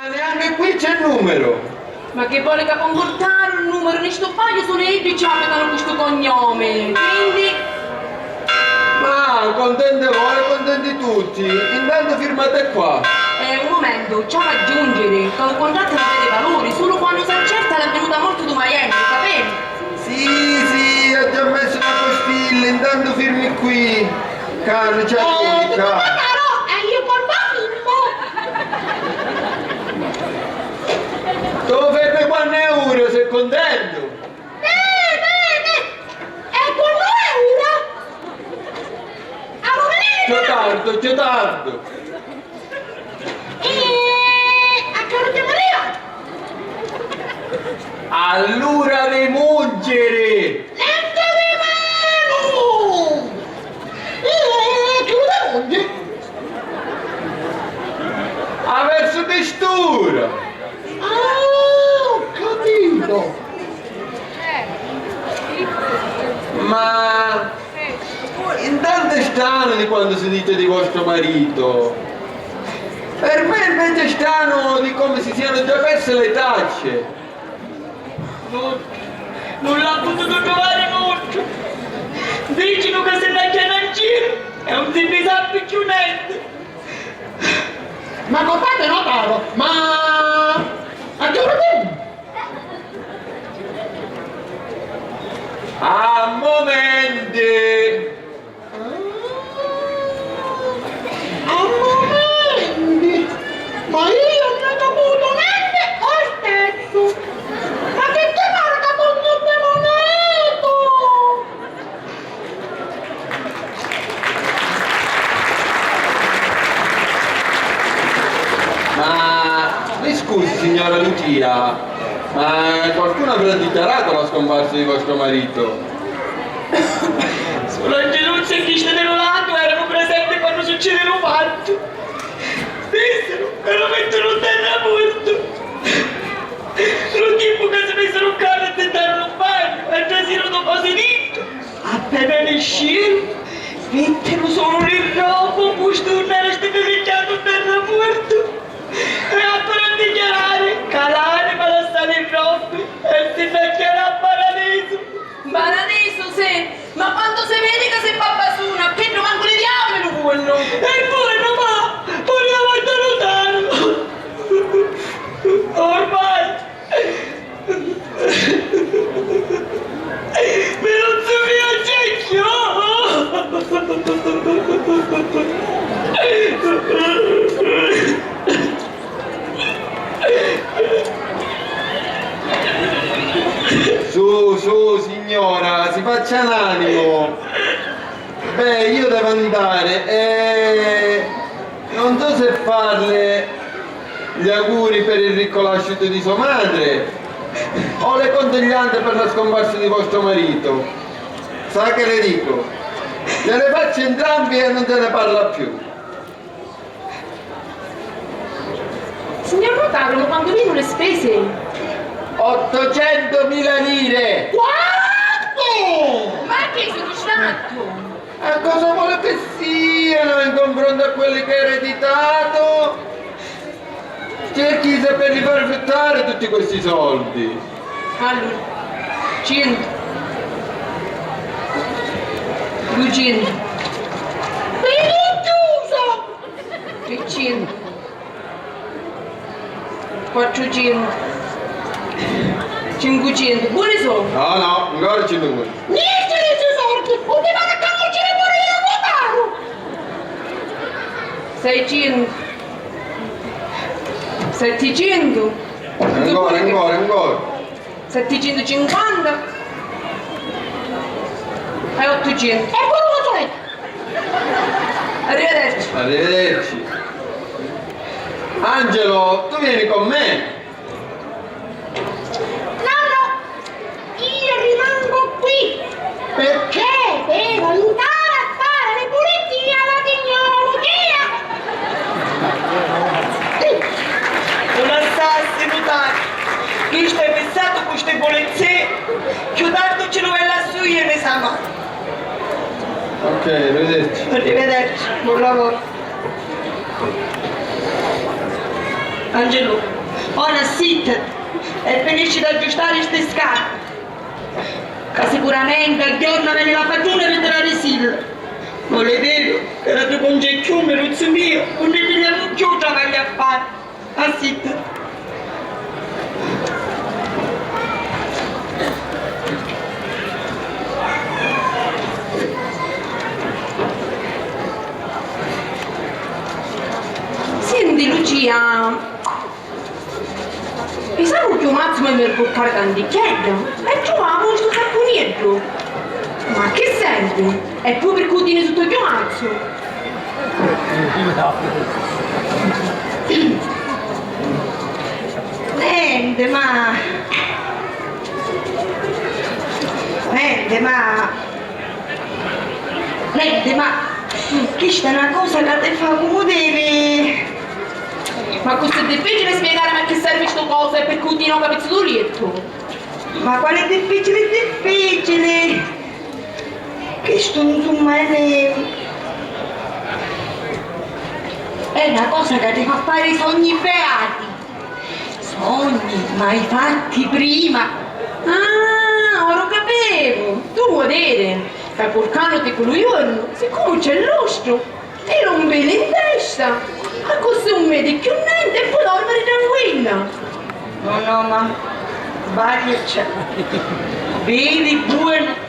Ma neanche qui c'è numero! Ma chi voli ca pò mpurtari un numeru? Ni stu paghju sulu iddi ci abitanu cu stu cognomi, quindi... Ma contenti voi, contenti tutti. Intanto firmate qua. Eh, un mumentu, ci havi a aggiungiri ca u cuntrattu nun aviri valuri sulu quannu s'accerta l'avvinuta morti dû maienni, capiti? Sì, sì, ho già messo la postilla, intanto firmi qui. Calma, c'è... Eh, tu ca... Caro, e io quannu firmu? Tu fermi quannu è ura, sei contento? Nè, nè, nè! E quannu è ura? Amo venire! C'è tardu, c'è tardu! E a che ura chiamarìa? All'ura di mungiri! Nenti di menu! E che ura di mungiri? A versu di st'ura! Ah, ho capito! Ma intanto è strano di quanto si dice di vostro marito. Per me invece è strano di come si siano già perse le tracce. Nun, nun l'ha pututu truvari nuddu. Dicinu ca si nni acchiana in giru e nun si nni sapi cchiù nenti. Ma guardate, notaro, ma a che ora veni? A momenti! Ah, a momenti! Ma io non ho caputo niente o scherzo! Ma che te pare che sono un demonato? Ma mi scusi, signora Lucia, ma qualcuno avrà dichiarato la scomparsa di vostro marito? Sulu Angeluzzi e chisti di lu latu eranu presenti quannu succidi lu fattu. Dissiru ca lu mittiru nta terra muortu. Lu tippu ca si misiru ccà, si nzittaru lu bagnu e trasiru du cosi dintra. Appena nisciru, vittiru sulu li robbi, un custuni era stinnilicchiatu nta terra muortu. E appiru a dichiarari ca l'anima lassa li robbi e si nni acchiana a paradisu. Paradisu, sì, ma quantu si vidi ca si babbasuna, chiddu mancu li diavuli lu vunu. E vunu, ma puru davanti a nutaru. Ormai mi non si piace cchiù. Su, su, signora, si faccia l'animo. Beh, io devo andare e non so se farle gli auguri per il riconosciuto di sua madre o le condoglianze per la scomparsa di vostro marito. Sa che le dico? Gliele faccio entrambi e non se ne parla più. Signor notaru, ma quantu vinu le spese? Ottocentomila lire! Quantu? Ma che soddisfatto? E cosa vuole che siano in confronto a quelli che ha ereditato? Cerchi di saperli fare fruttare tutti questi soldi. Allora, cento. Duecento. Vedi chiuso! Trecento. Quattrocento. Cinquecento. Buoni soldi. No, no, ancora ci vuole. Niente di questi soldi! Non ti vado a conoscere pure io, notaru! Seicento. Settecento. Ancora, ancora, ancora. Settecentocinquanta e ottocento. E pure un fazzoletto. Arrivederci. Arrivederci. Angelo, tu vieni con me? No, no, io rimango qui perché devo aiutare a fare le pulizie alla signora Lucia. Una sta a salutare. Chistu è fissato cu sti pulizie. Cchiù tardu ci lu veni a suie, mi sa, ma. Ok, arrivederci. Arrivederci, buon lavoro. Angelo, ora sittiti e finisci d'aggiustare sti scarpe, ca sicuramente a jorna veni la patruna pi tirarisilli. Vuliti diri ca da ddu cungegghiu Miluzzu miu nun nni pigliamu cchiù travagli a fari. Ah, sittiti. Senti, Lucia, pisava u chiumazzu mi mi purtari tanticchiedda e truvamu stu saccunieddu. Ma chi servi? E poi pirchì u tini sutta u chiumazzu? Nenti, ma. Nenti, ma. Nenti, ma. Chista è na cosa ca ti fa cumu devi. Ma accussì è difficili spiegari a chi servi stu cosu e pirchì u tini o capizzu dû liettu? Ma quali difficili, difficili? Chistu, insumma, è, è na cosa ca ti fa fari sogni beati. Sogni mai fatti prima. Ah, ora u capivu. Tu u viri ca curcannuti cu lu jornu, siccomu c'è lustru, ti lu mpini in testa, accussì un vidi cchiù nenti e poi dormiri tranquilla. No, no, ma sbagliu c'è. Vidi buonu.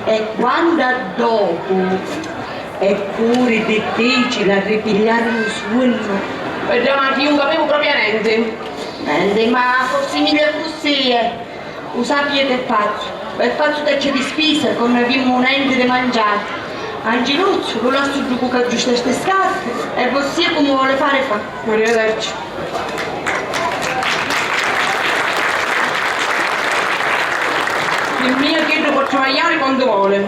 E quannu a ddocu è puru difficili a ripigliari lu sunnu. E già, ma chi un capivu propria nenti. Nenti, ma forsi megghiu accussì, eh. U sapi chi è fazzu? È fazzu teccia di spisa, ca nun avimu nenti di manciari. Angiluzzu, lu lassu ddu cu c'aggiusta sti scarpi e vossia comu voli fari fa. Arrivederci. Pi mia chiddu po' travagliari quantu voli.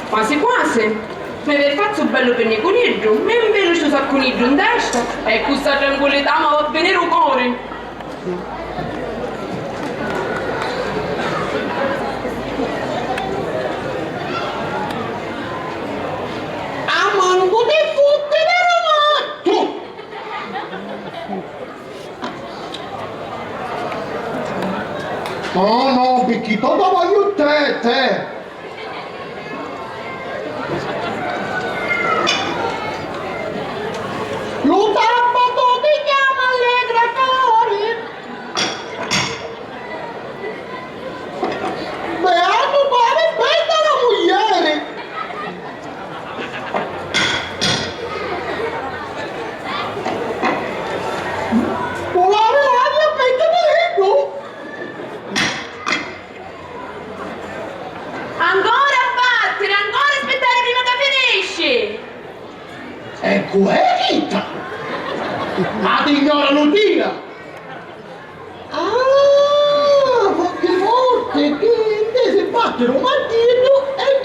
Quasi quasi, mi vi fazzu bellu pinnicuniddu, mi mpinu stu saccuniddu in testa e cu sta tranquillità mi va a finiri u cori. A mancu ti futti veru mattu! No, no, picchì tu travagli te, te! Lu sabatu ti chiama allegra cori. Beatu cori, aspetta la muglieri. Vulari l'aria, aspetta Pieddu. Ancora a battiri, ancora a spittari prima ca finisci! E cu è chidda? A signora Lucia! Ah, forti forti, chi intisi battiri un martillu e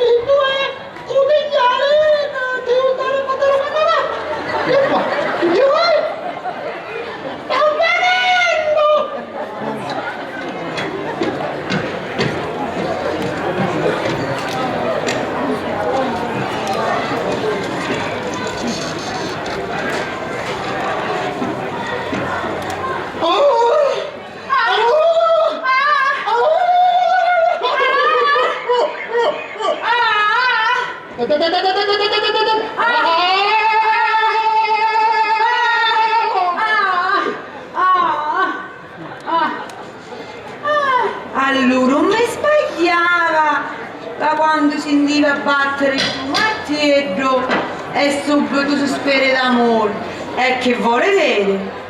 Ah! Ah! Ah! Ah! Ah! Allura, nun mi sbagliava da quannu sintiva battiri stu marteddu e subbitu suspiri d'amuri. E chi voli diri?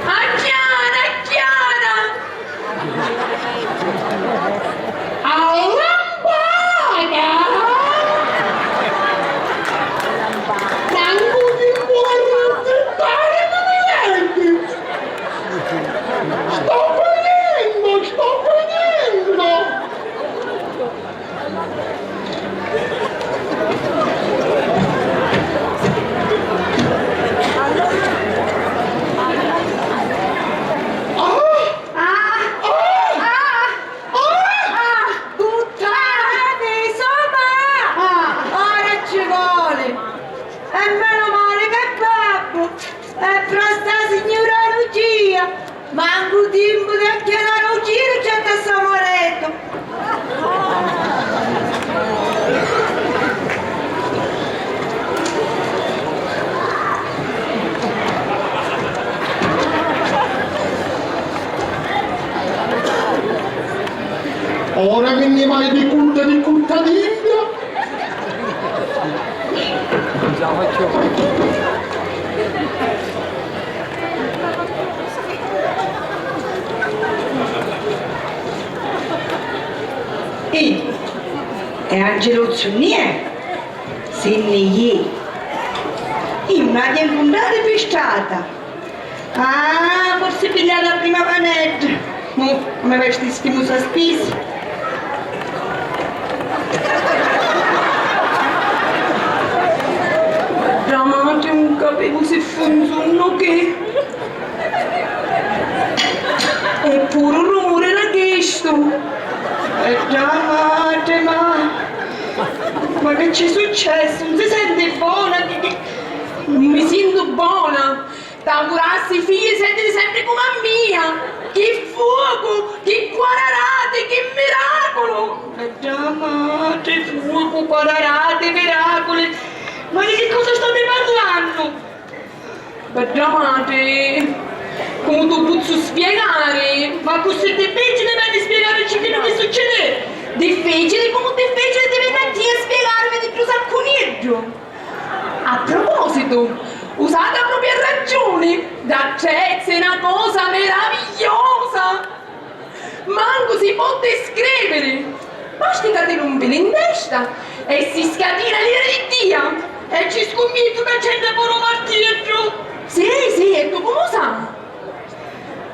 Acchiana, acchiana! A lampata! Mancu ti poi zittari, clienti! Sto finendo, sto finendo! Ah! Ah! Ah! Ah! Ah! Ah! Buttati, insomma! Ah! Ora ci voli! E meno male che babbu è pro sta signura Lucia! Mancu timpu di acchianari u giru c'è da sta maretu. Ora chi nni vai di cutta di cutta d'India? Ih, e Angeluzzu nni è? Si nni jì. Ih, nun l'haiu ncuntratu pi strata. Ah, forsi pigliatu a prima panedda. Mu, mi vesti schimusa spisa. Dda matri, un capivu si fu nzunnu o chi. Eppuru un rumuri era chistu. E dda matri, ma, ma chi ci successi? Un si senti bona? Chi, chi... Mi sintu bona. T'augurassi i figli sentiti sempri comu a mia! Chi fuocu! Chi quararati! Chi miraculu! E dda matri, fuocu, quararati, miraculi! Ma di chi cosa stati parlannu? Bedda matri, comu tu pozzu spiegari? Ma accussì difficili veni spiegari chiddu chi succidi? Difficili comu difficili ti veni a tia spiegarimi di ddu saccuniddu! A propositu, usata propria ragiuni, d'attrezzi è na cosa meravigliosa! Mancu si pò descriviri! Basti ca ti lu nfili in testa e si scatina l'ira di Dio! E ci scummittu ca c'entra puru u martiddu! Sì, sì, e tu comu sa?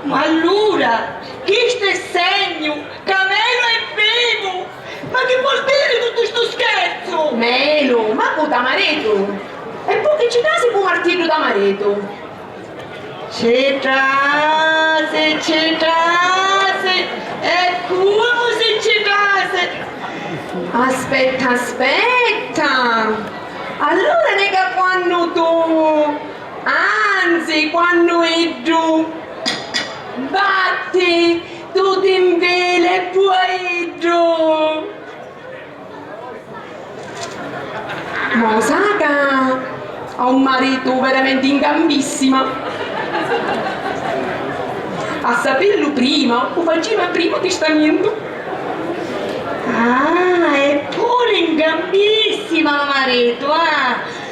Ma allura, chistu è segnu ca Melu è vivu! Ma chi voli diri tuttu stu scherzu? Melu, ma cu ta maritu? E poi chi ci trasi cu martiddu ta maritu? Ci trasi, ci trasi, e comu si ci trasi? Aspetta, aspetta! Allura nega quannu tu Anzi, quannu iddu batti, tu ti nvili e poi iddu. Ma u sa ca ha un maritu veramenti in gambissima? A sapillu prima, u faciva prima u tistamentu. Ah, è puru in gambissima u maritu, ah!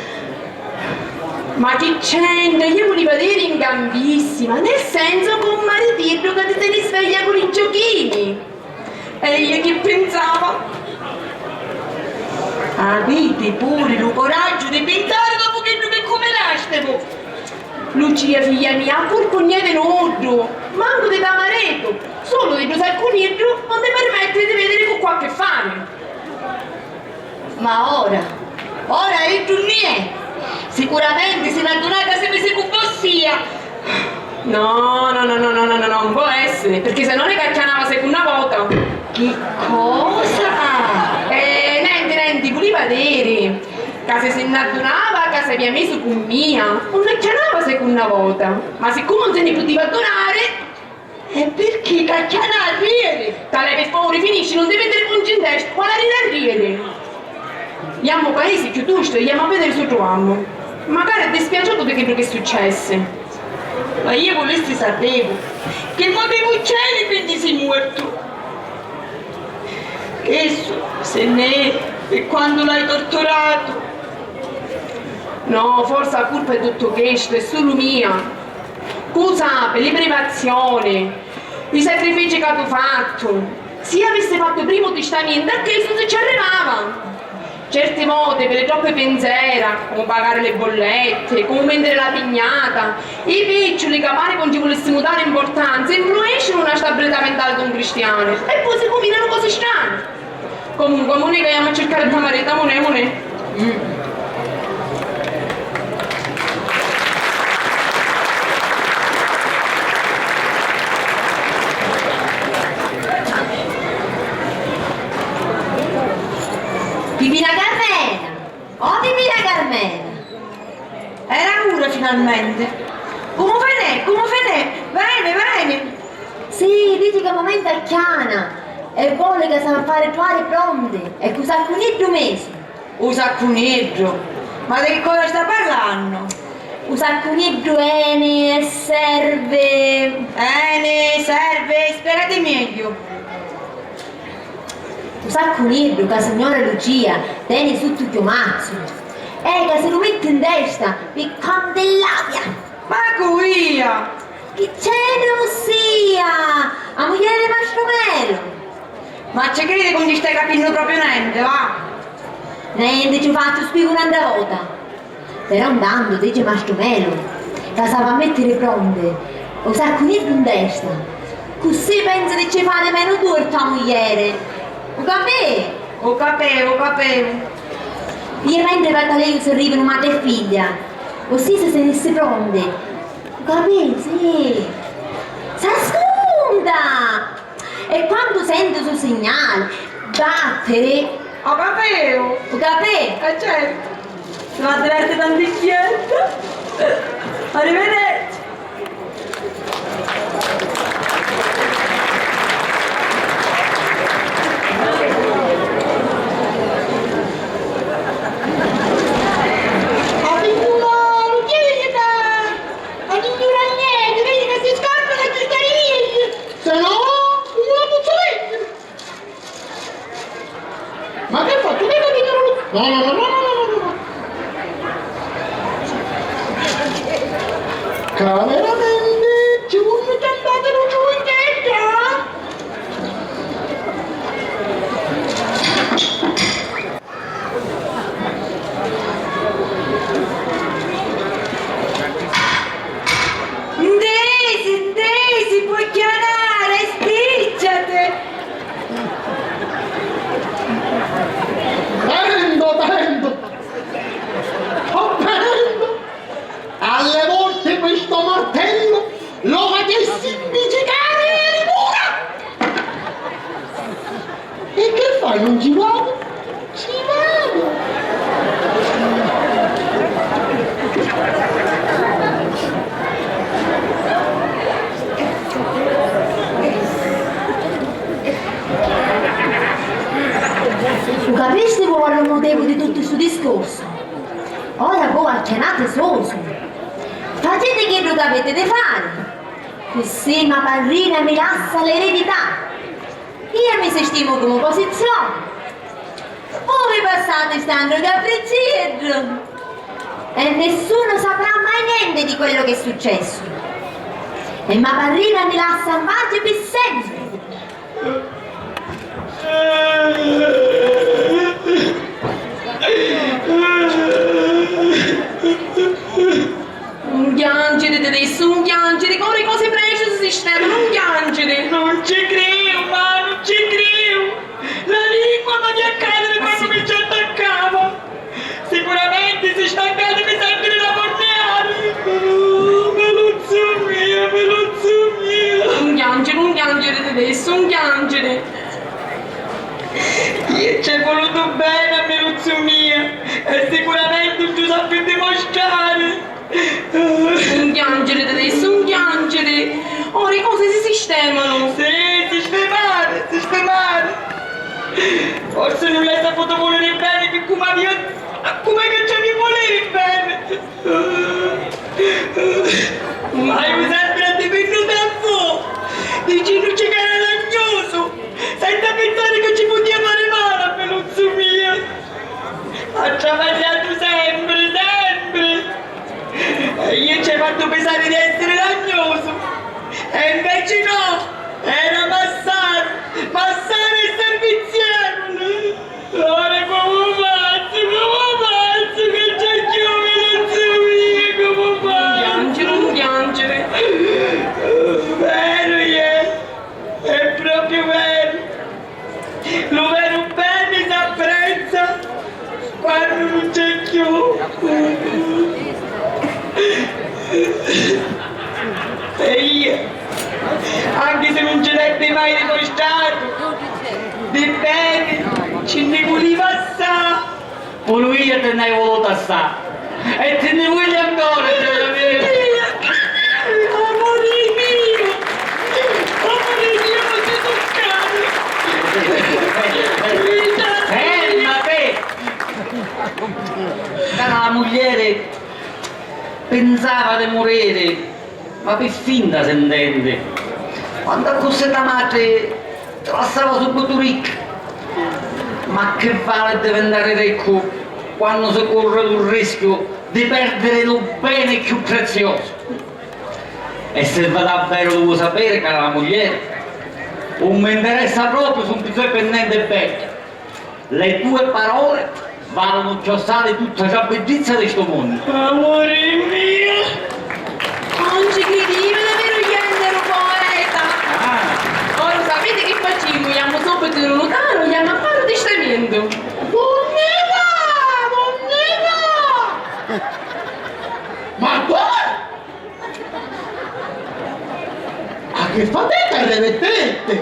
Ma chi c'entra? Iu vuliva diri in gambissima, nel senso cu un maritiddu ca ti teni sveglia cu li giochini. E iu chi pinsava? Aviti puru lu coraggiu di pinsari dopu chiddu chi cuminastivu! Lucia, figlia mia, a curpu nn'è di nuddu, mancu di ta maritu, sulu di ddu saccuniddu non ti permetti di vidiri cu cu ha chi fari. Ma ora, ora iddu nni è! Sicuramenti si n'addunà ca si misi cu vossia! No, no, no, non pò essiri, pirchì si no ni cacchianava secunna vota. Chi cosa? Eh, nenti, nenti, vuliva diri ca si si nn'addunava ca s'avia misu cu mia, nun cacchianava secunna vota. Ma siccomu nun si nni putiva addunari. E pirchì cacchianava ieri? Talè, pi favuri, finisci, nun ti vittiri pungi in testa, quali arriri arriri? Jammu o paisi chiuttostu e jammu a vidiri su truvammu. Macari è dispiaciutu di chiddu chi successi. Ma iu vulissi sapevu chi motivu c'eri quindi si muortu. Chissu si nni è pi quantu l'hai torturatu. No, forsa a curpa è tuttu chistu, è sulu mia. Cu sapi, li privazioni, i sacrifici ca tu fattu. Si iu avissi fattu primu tistamentu, a chistu si ci arrivava. Certi voti, pi li troppi pinzera, comu pagari li bulletti, comu vindiri la pignata, i picciuli ca pari ca nun ci vulissimu dari importanza, influiscinu nna stabilità mentali d'un cristianu e poi si cumbinanu cosi strani. Comunque, amunì ca jamu a circari a to maritu, amunì, amunì. Pipina Carmela! Oh, Pipina Carmela! Era ura finalmenti! Comu finì? Comu finì? Veni, veni! Sì, dici ca mumentu acchiana e voli ca s'ha fari truvari pronti e cu saccuniddu misu. U saccuniddu? Ma di chi cosa sta parlannu? U saccuniddu eni e servi. Eni, servi, spiegati megghiu. U saccuniddu ca signora Lucia teni suttu chiumazzu e ca si lu mitti in testa pi candillabia. Ma cu ia? Chi c'eni, vossia? A muglieri di mastru Melu. Ma ci cridi ca nun ci stai capinnu propriu nenti, va? Nenti ci fazzu, spiegu n'antra vota. Però ntantu dici mastru Melu ca s'havi a mettiri pronti u saccuniddu in testa, così pensu di ci fari menu tortu a muglieri. U capì? U capì, u capì. Iu mentri partaleu si rivinu matri e figlia, così si si nissi pronti. U capì? Sì. S'ascunta! E quantu sentu su signali, battiri. U capeu? U capì? E certu. Si va a diverti tanticchiedda. Arrivederci. A signura Luchina! A signura Agnese, vedi ca sti scarpi la ci stai via! Se no, non la pozzo leggere! Ma che ha fatto? Che ha detto? No, no, no, no, no, no, no, no. Ca veramente ci vunnu chiampati lu giunchettu, eh? Ntisi, ntisi, puoi chianare, spicciati! Tento, tento! Sto tento! Alle volte questo martello lo facessi impiccicare le mura! E che fai, non ci vado? Ci vado! Lu capisti qual è lu motivu di tuttu stu discorsu? Ora voi acchianati sosu. Faciti chiddu c'aviti di fari. Così ma parrina mi lassa l'eredità. Io mi sistemu comu posizioni. Voi vi passati st'annu capricciddu e nessuno saprà mai niente di quello che è successo. E ma parrina mi lassa in pace per sempre. Nun chianciri, ti dissi, nun chianciri, ora i cosi preciu si sistemanu, nun chianciri. Non ci criu, ma non ci criu. La lingua m'avia a cadiri quannu mi ci attaccava. Sicuramente si stancati di sentiri la forniari. Maluzzu mio, chianciri di dessu, un chianciri. Iu ci è vulutu beni a Miluzzu mia e sicuramenti un ci u sappi dimustrari. Un chianciri di dessu, un chianciri. Ora i cosi si sistemanu. Sì, sistimari, sistimari. Forsi nun l'hai saputu vuliri beni pi comu avia, comu è ca ci avi vuliri beni. Ma iu sempri a dipinnu da vu, dicennuci ca era lagnusu, senza pinsari ca ci putia fari mali a Miluzzu mia. Ha travagliatu sempri, sempri. E iu ci hai fattu pisari di essiri lagnusu. E inveci no, era massaru, massaru e servizievuli. Ora comu fazzu, comu fazzu, ca c'è chiù Miluzzu mia, comu fazzu? Nun chianciri, nun chianciri. Veru è, è propriu veru. Lu veru beni s'apprezza quannu nun c'è chiù. E iu, anchi si nun ci l'ebbi mai dimustratu, di beni ci nni vuliva assà. Puru iu ti nn'haiu vulutu assà. E ti nni vogghiu ancora, gioia mia. Amuri miu, amuri miu, non ti tuccari. Fermati! Cara la muglieri pinsava di muriri, ma pi finta si ntenti. Quantu accussì ta matri ti lassava subitu ricca. Ma chi vali divintari riccu quannu si curri lu rischiu di perdiri lu beni cchiù preziosu? E si davveru lu vui sapiri, cara la muglieri, un mi nteressa propriu su un pizzu di pinnenti beddi. Li tui paroli valunu cchiù assai di tutta cia biddizza di stu munnu. Amuri miu! Non ci cridivi di aviri un genniru poeta! Ah. Ora sapiti chi facimu? Jammu subitu di lu nutaru e jammu a fari un tistamentu. Nun ni va! Nun ni va! Ma dui? A chi fatica arrevettette?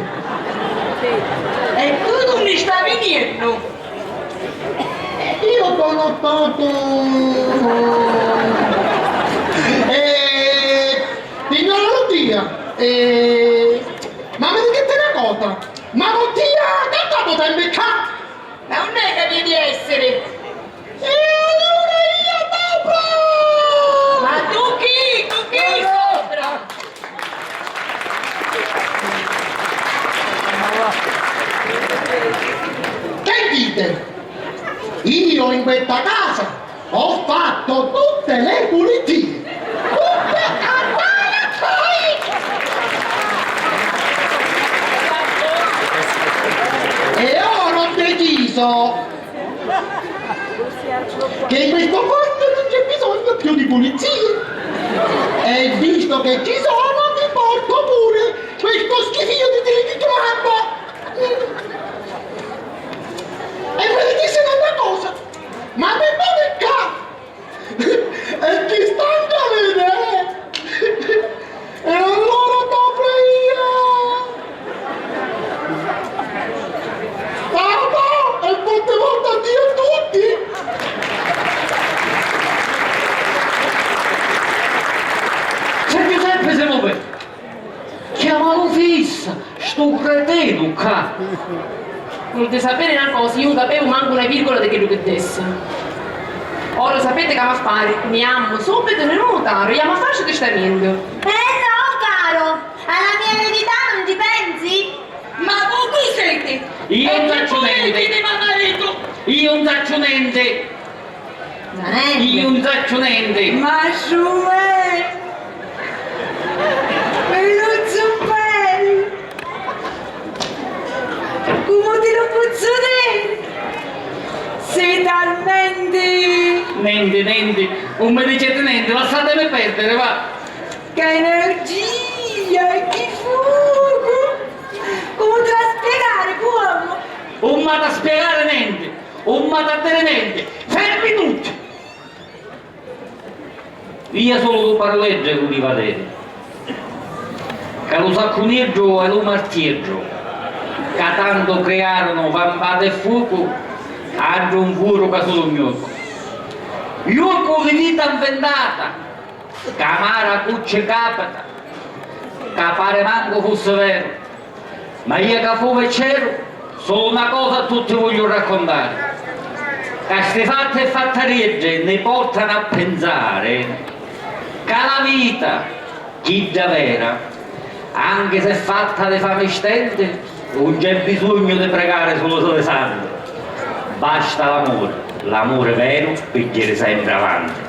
E tu nun mi stavi niennu? Io sono stato... Eh, signora Lucia, eh, ma mi dite una cosa, ma Lucia, che dopo sei beccato? Ma non è che devi essere E allura io sopra! Ma tu chi? Tu chi sopra? Che dite? Io in questa casa ho fatto tutte le pulizie. Tutte a fare poi! E ora ho deciso che in questo posto non c'è bisogno più di pulizie. E visto che ci sono, vi porto pure questo schifio di telegrafo. E vedete se non è una cosa, ma per voi qua E chi stanca vede? E allora dopo io! Papà! E forte volta a Dio a tutti! C'è Giuseppe, se muove! Chiamalu fissa, stu cretinu ccà! Vuliti sapiri na cosa, iu 'un capevu mancu na virgola di chiddu chi dissi. Ora sapiti ca m'ha fari, ni jammu subitu ni lu nutaru, jammu a fari stu tistamentu. Eh no, caro, a la mia eredità non ci pensi? Ma voi chi siti? Io non sacciu nenti. E chi vuliti di me maritu? Io non sacciu nenti. Io non sacciu nenti. Ma Giuè, mi lu zumperi, comu ti lu pozzu diri? Sei talmenti... Nenti, nenti, non mi diciti nenti, lassatimi perdiri, va. Che energia, che fuoco! Comu ti la spiegari, cuomu? Non m'ha da spiegari nenti, non m'ha da diri nenti, fermi tutti! Via sulu lu parleddu e lu livaderi. Che E lu saccuniddu e lu martieddu, ca tantu criarunu vampata e fuocu, addru un furu ca sulu gnucu. Gnucu di vita nventata, ca amara cu ci capita, ca pari mancu fussi veru, ma ia ca fu vecceru, sulu na cosa a tutti vogliu raccontari, ca sti fatti e fattariddi ni portanu a pinsari ca la vita, chidda vera, anchi se fatta di fami stenti, un c'è bisognu di pregari sulu li santi. Basta l'amuri, l'amuri veru pi jiri sempri avanti.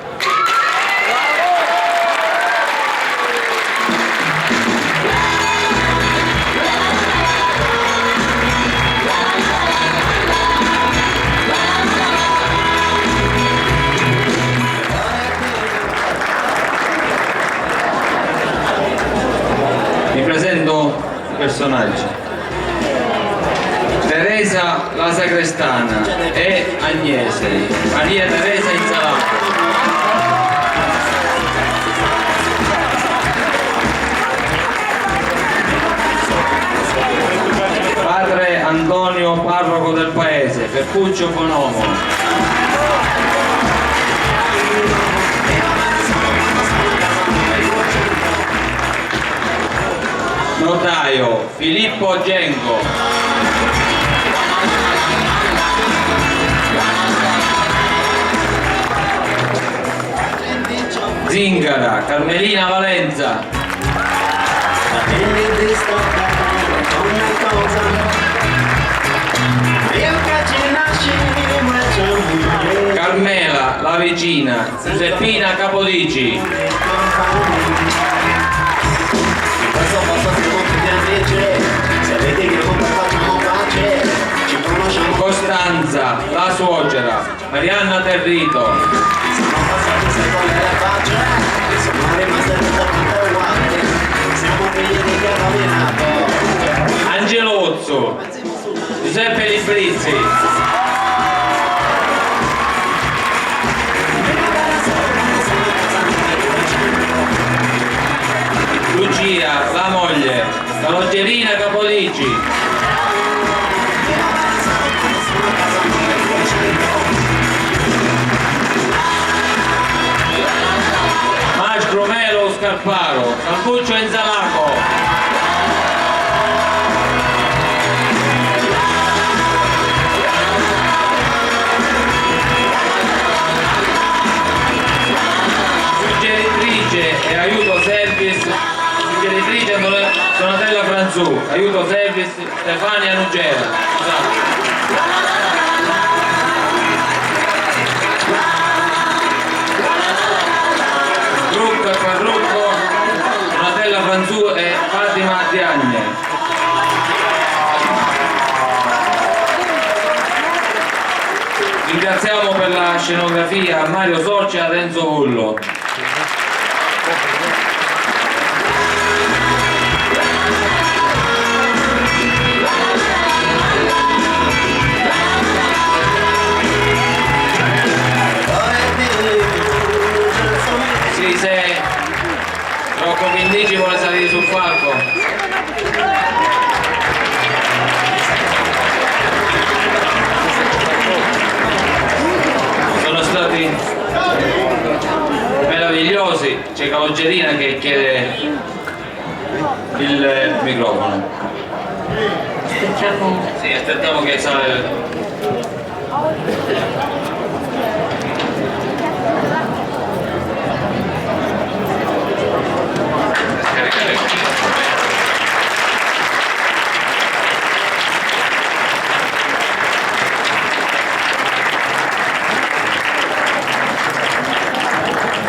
Vi presento i personaggi. Teresa la sagrestana e Agnese, Maria Teresa Inzalaco. Padre Antonio, parroco del paese, Peppuccio Bonomo. Notaio, Filippo Genco. Zingara, Carmelina Valenza. Carmela, la vicina, Giuseppina Capodici. Costanza, la suocera, Marianna Territo. Angelozzo, Giuseppe Libbrizzi. Lucia, la moglie, Caloggerina Capodici. Mastru Melo Scarparo, Salvuccio Inzalaco. Suggeritrice e aiuto service, suggeritrice Don-, Donatella Franzù, aiuto service Stefania Nugera. Trucco e parrucco, Donatella Franzù e Fatima Diagne. Ringraziamo per la scenografia Mario Sorcia e Renzo Vullo. Sì, se Rocco Chinnici vuole salire sul palco. Sono stati meravigliosi. C'è Caloggerina che chiede il microfono. Aspettiamo. Sì, aspettiamo che sale.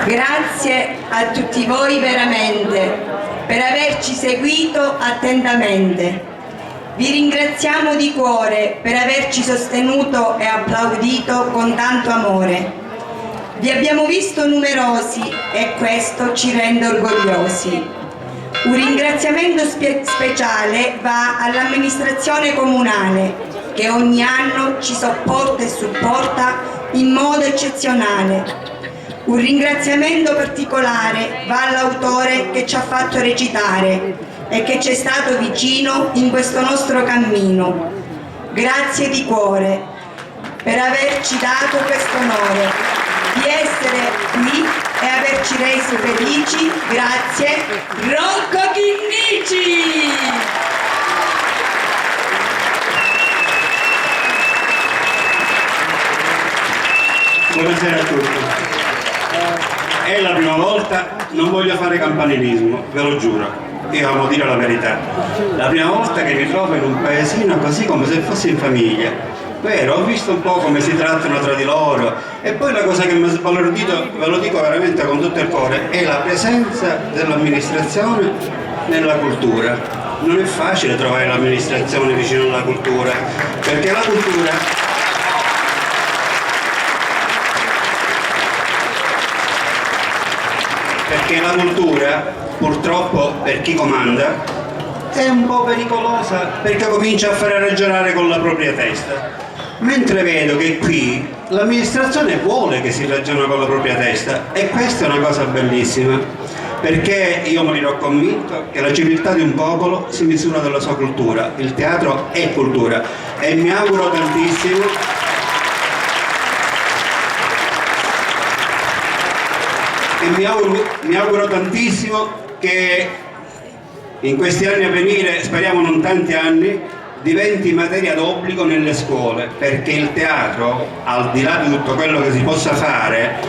Grazie a tutti voi veramente per averci seguito attentamente. Vi ringraziamo di cuore per averci sostenuto e applaudito con tanto amore. Vi abbiamo visto numerosi e questo ci rende orgogliosi. Un ringraziamento spe-, speciale va all'amministrazione comunale che ogni anno ci sopporta e supporta in modo eccezionale. Un ringraziamento particolare va all'autore che ci ha fatto recitare, e che ci è stato vicino in questo nostro cammino. Grazie di cuore per averci dato questo onore di essere qui e averci reso felici. Grazie, Rocco Chinnici! Buonasera a tutti. È la prima volta, non voglio fare campanilismo, ve lo giuro. Io amo dire la verità. La prima volta che mi trovo in un paesino così, come se fossi in famiglia. Vero, ho visto un po' come si trattano tra di loro, e poi la cosa che mi ha sbalordito, ve lo dico veramente con tutto il cuore, è la presenza dell'amministrazione nella cultura. Non è facile trovare l'amministrazione vicino alla cultura, perché la cultura, perché la cultura, purtroppo per chi comanda, è un po' pericolosa, perché comincia a fare ragionare con la propria testa. Mentre vedo che qui l'amministrazione vuole che si ragiona con la propria testa, e questa è una cosa bellissima, perché io morirò convinto che la civiltà di un popolo si misura dalla sua cultura. Il teatro è cultura, e mi auguro tantissimo, e mi auguro, mi auguro tantissimo che in questi anni a venire, speriamo non tanti anni, diventi materia d'obbligo nelle scuole, perché il teatro, al di là di tutto quello che si possa fare,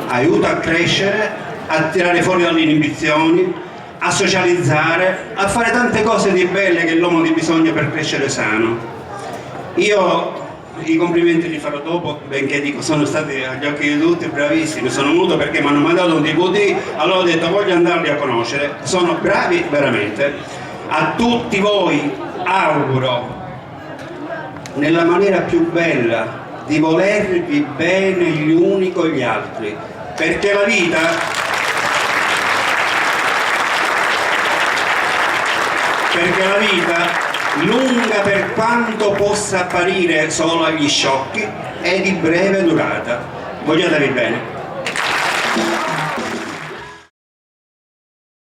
aiuta a crescere, a tirare fuori dalle inibizioni, a socializzare, a fare tante cose di belle che l'uomo ha bisogno per crescere sano. Io i complimenti li farò dopo, benché dico sono stati agli occhi di tutti bravissimi, sono venuto perché mi hanno mandato un D V D, allora ho detto voglio andarli a conoscere, sono bravi veramente. A tutti voi auguro nella maniera più bella di volervi bene gli uni con gli altri, perché la vita, perché la vita, lunga per quanto possa apparire solo agli sciocchi, è di breve durata. Vogliatevi bene.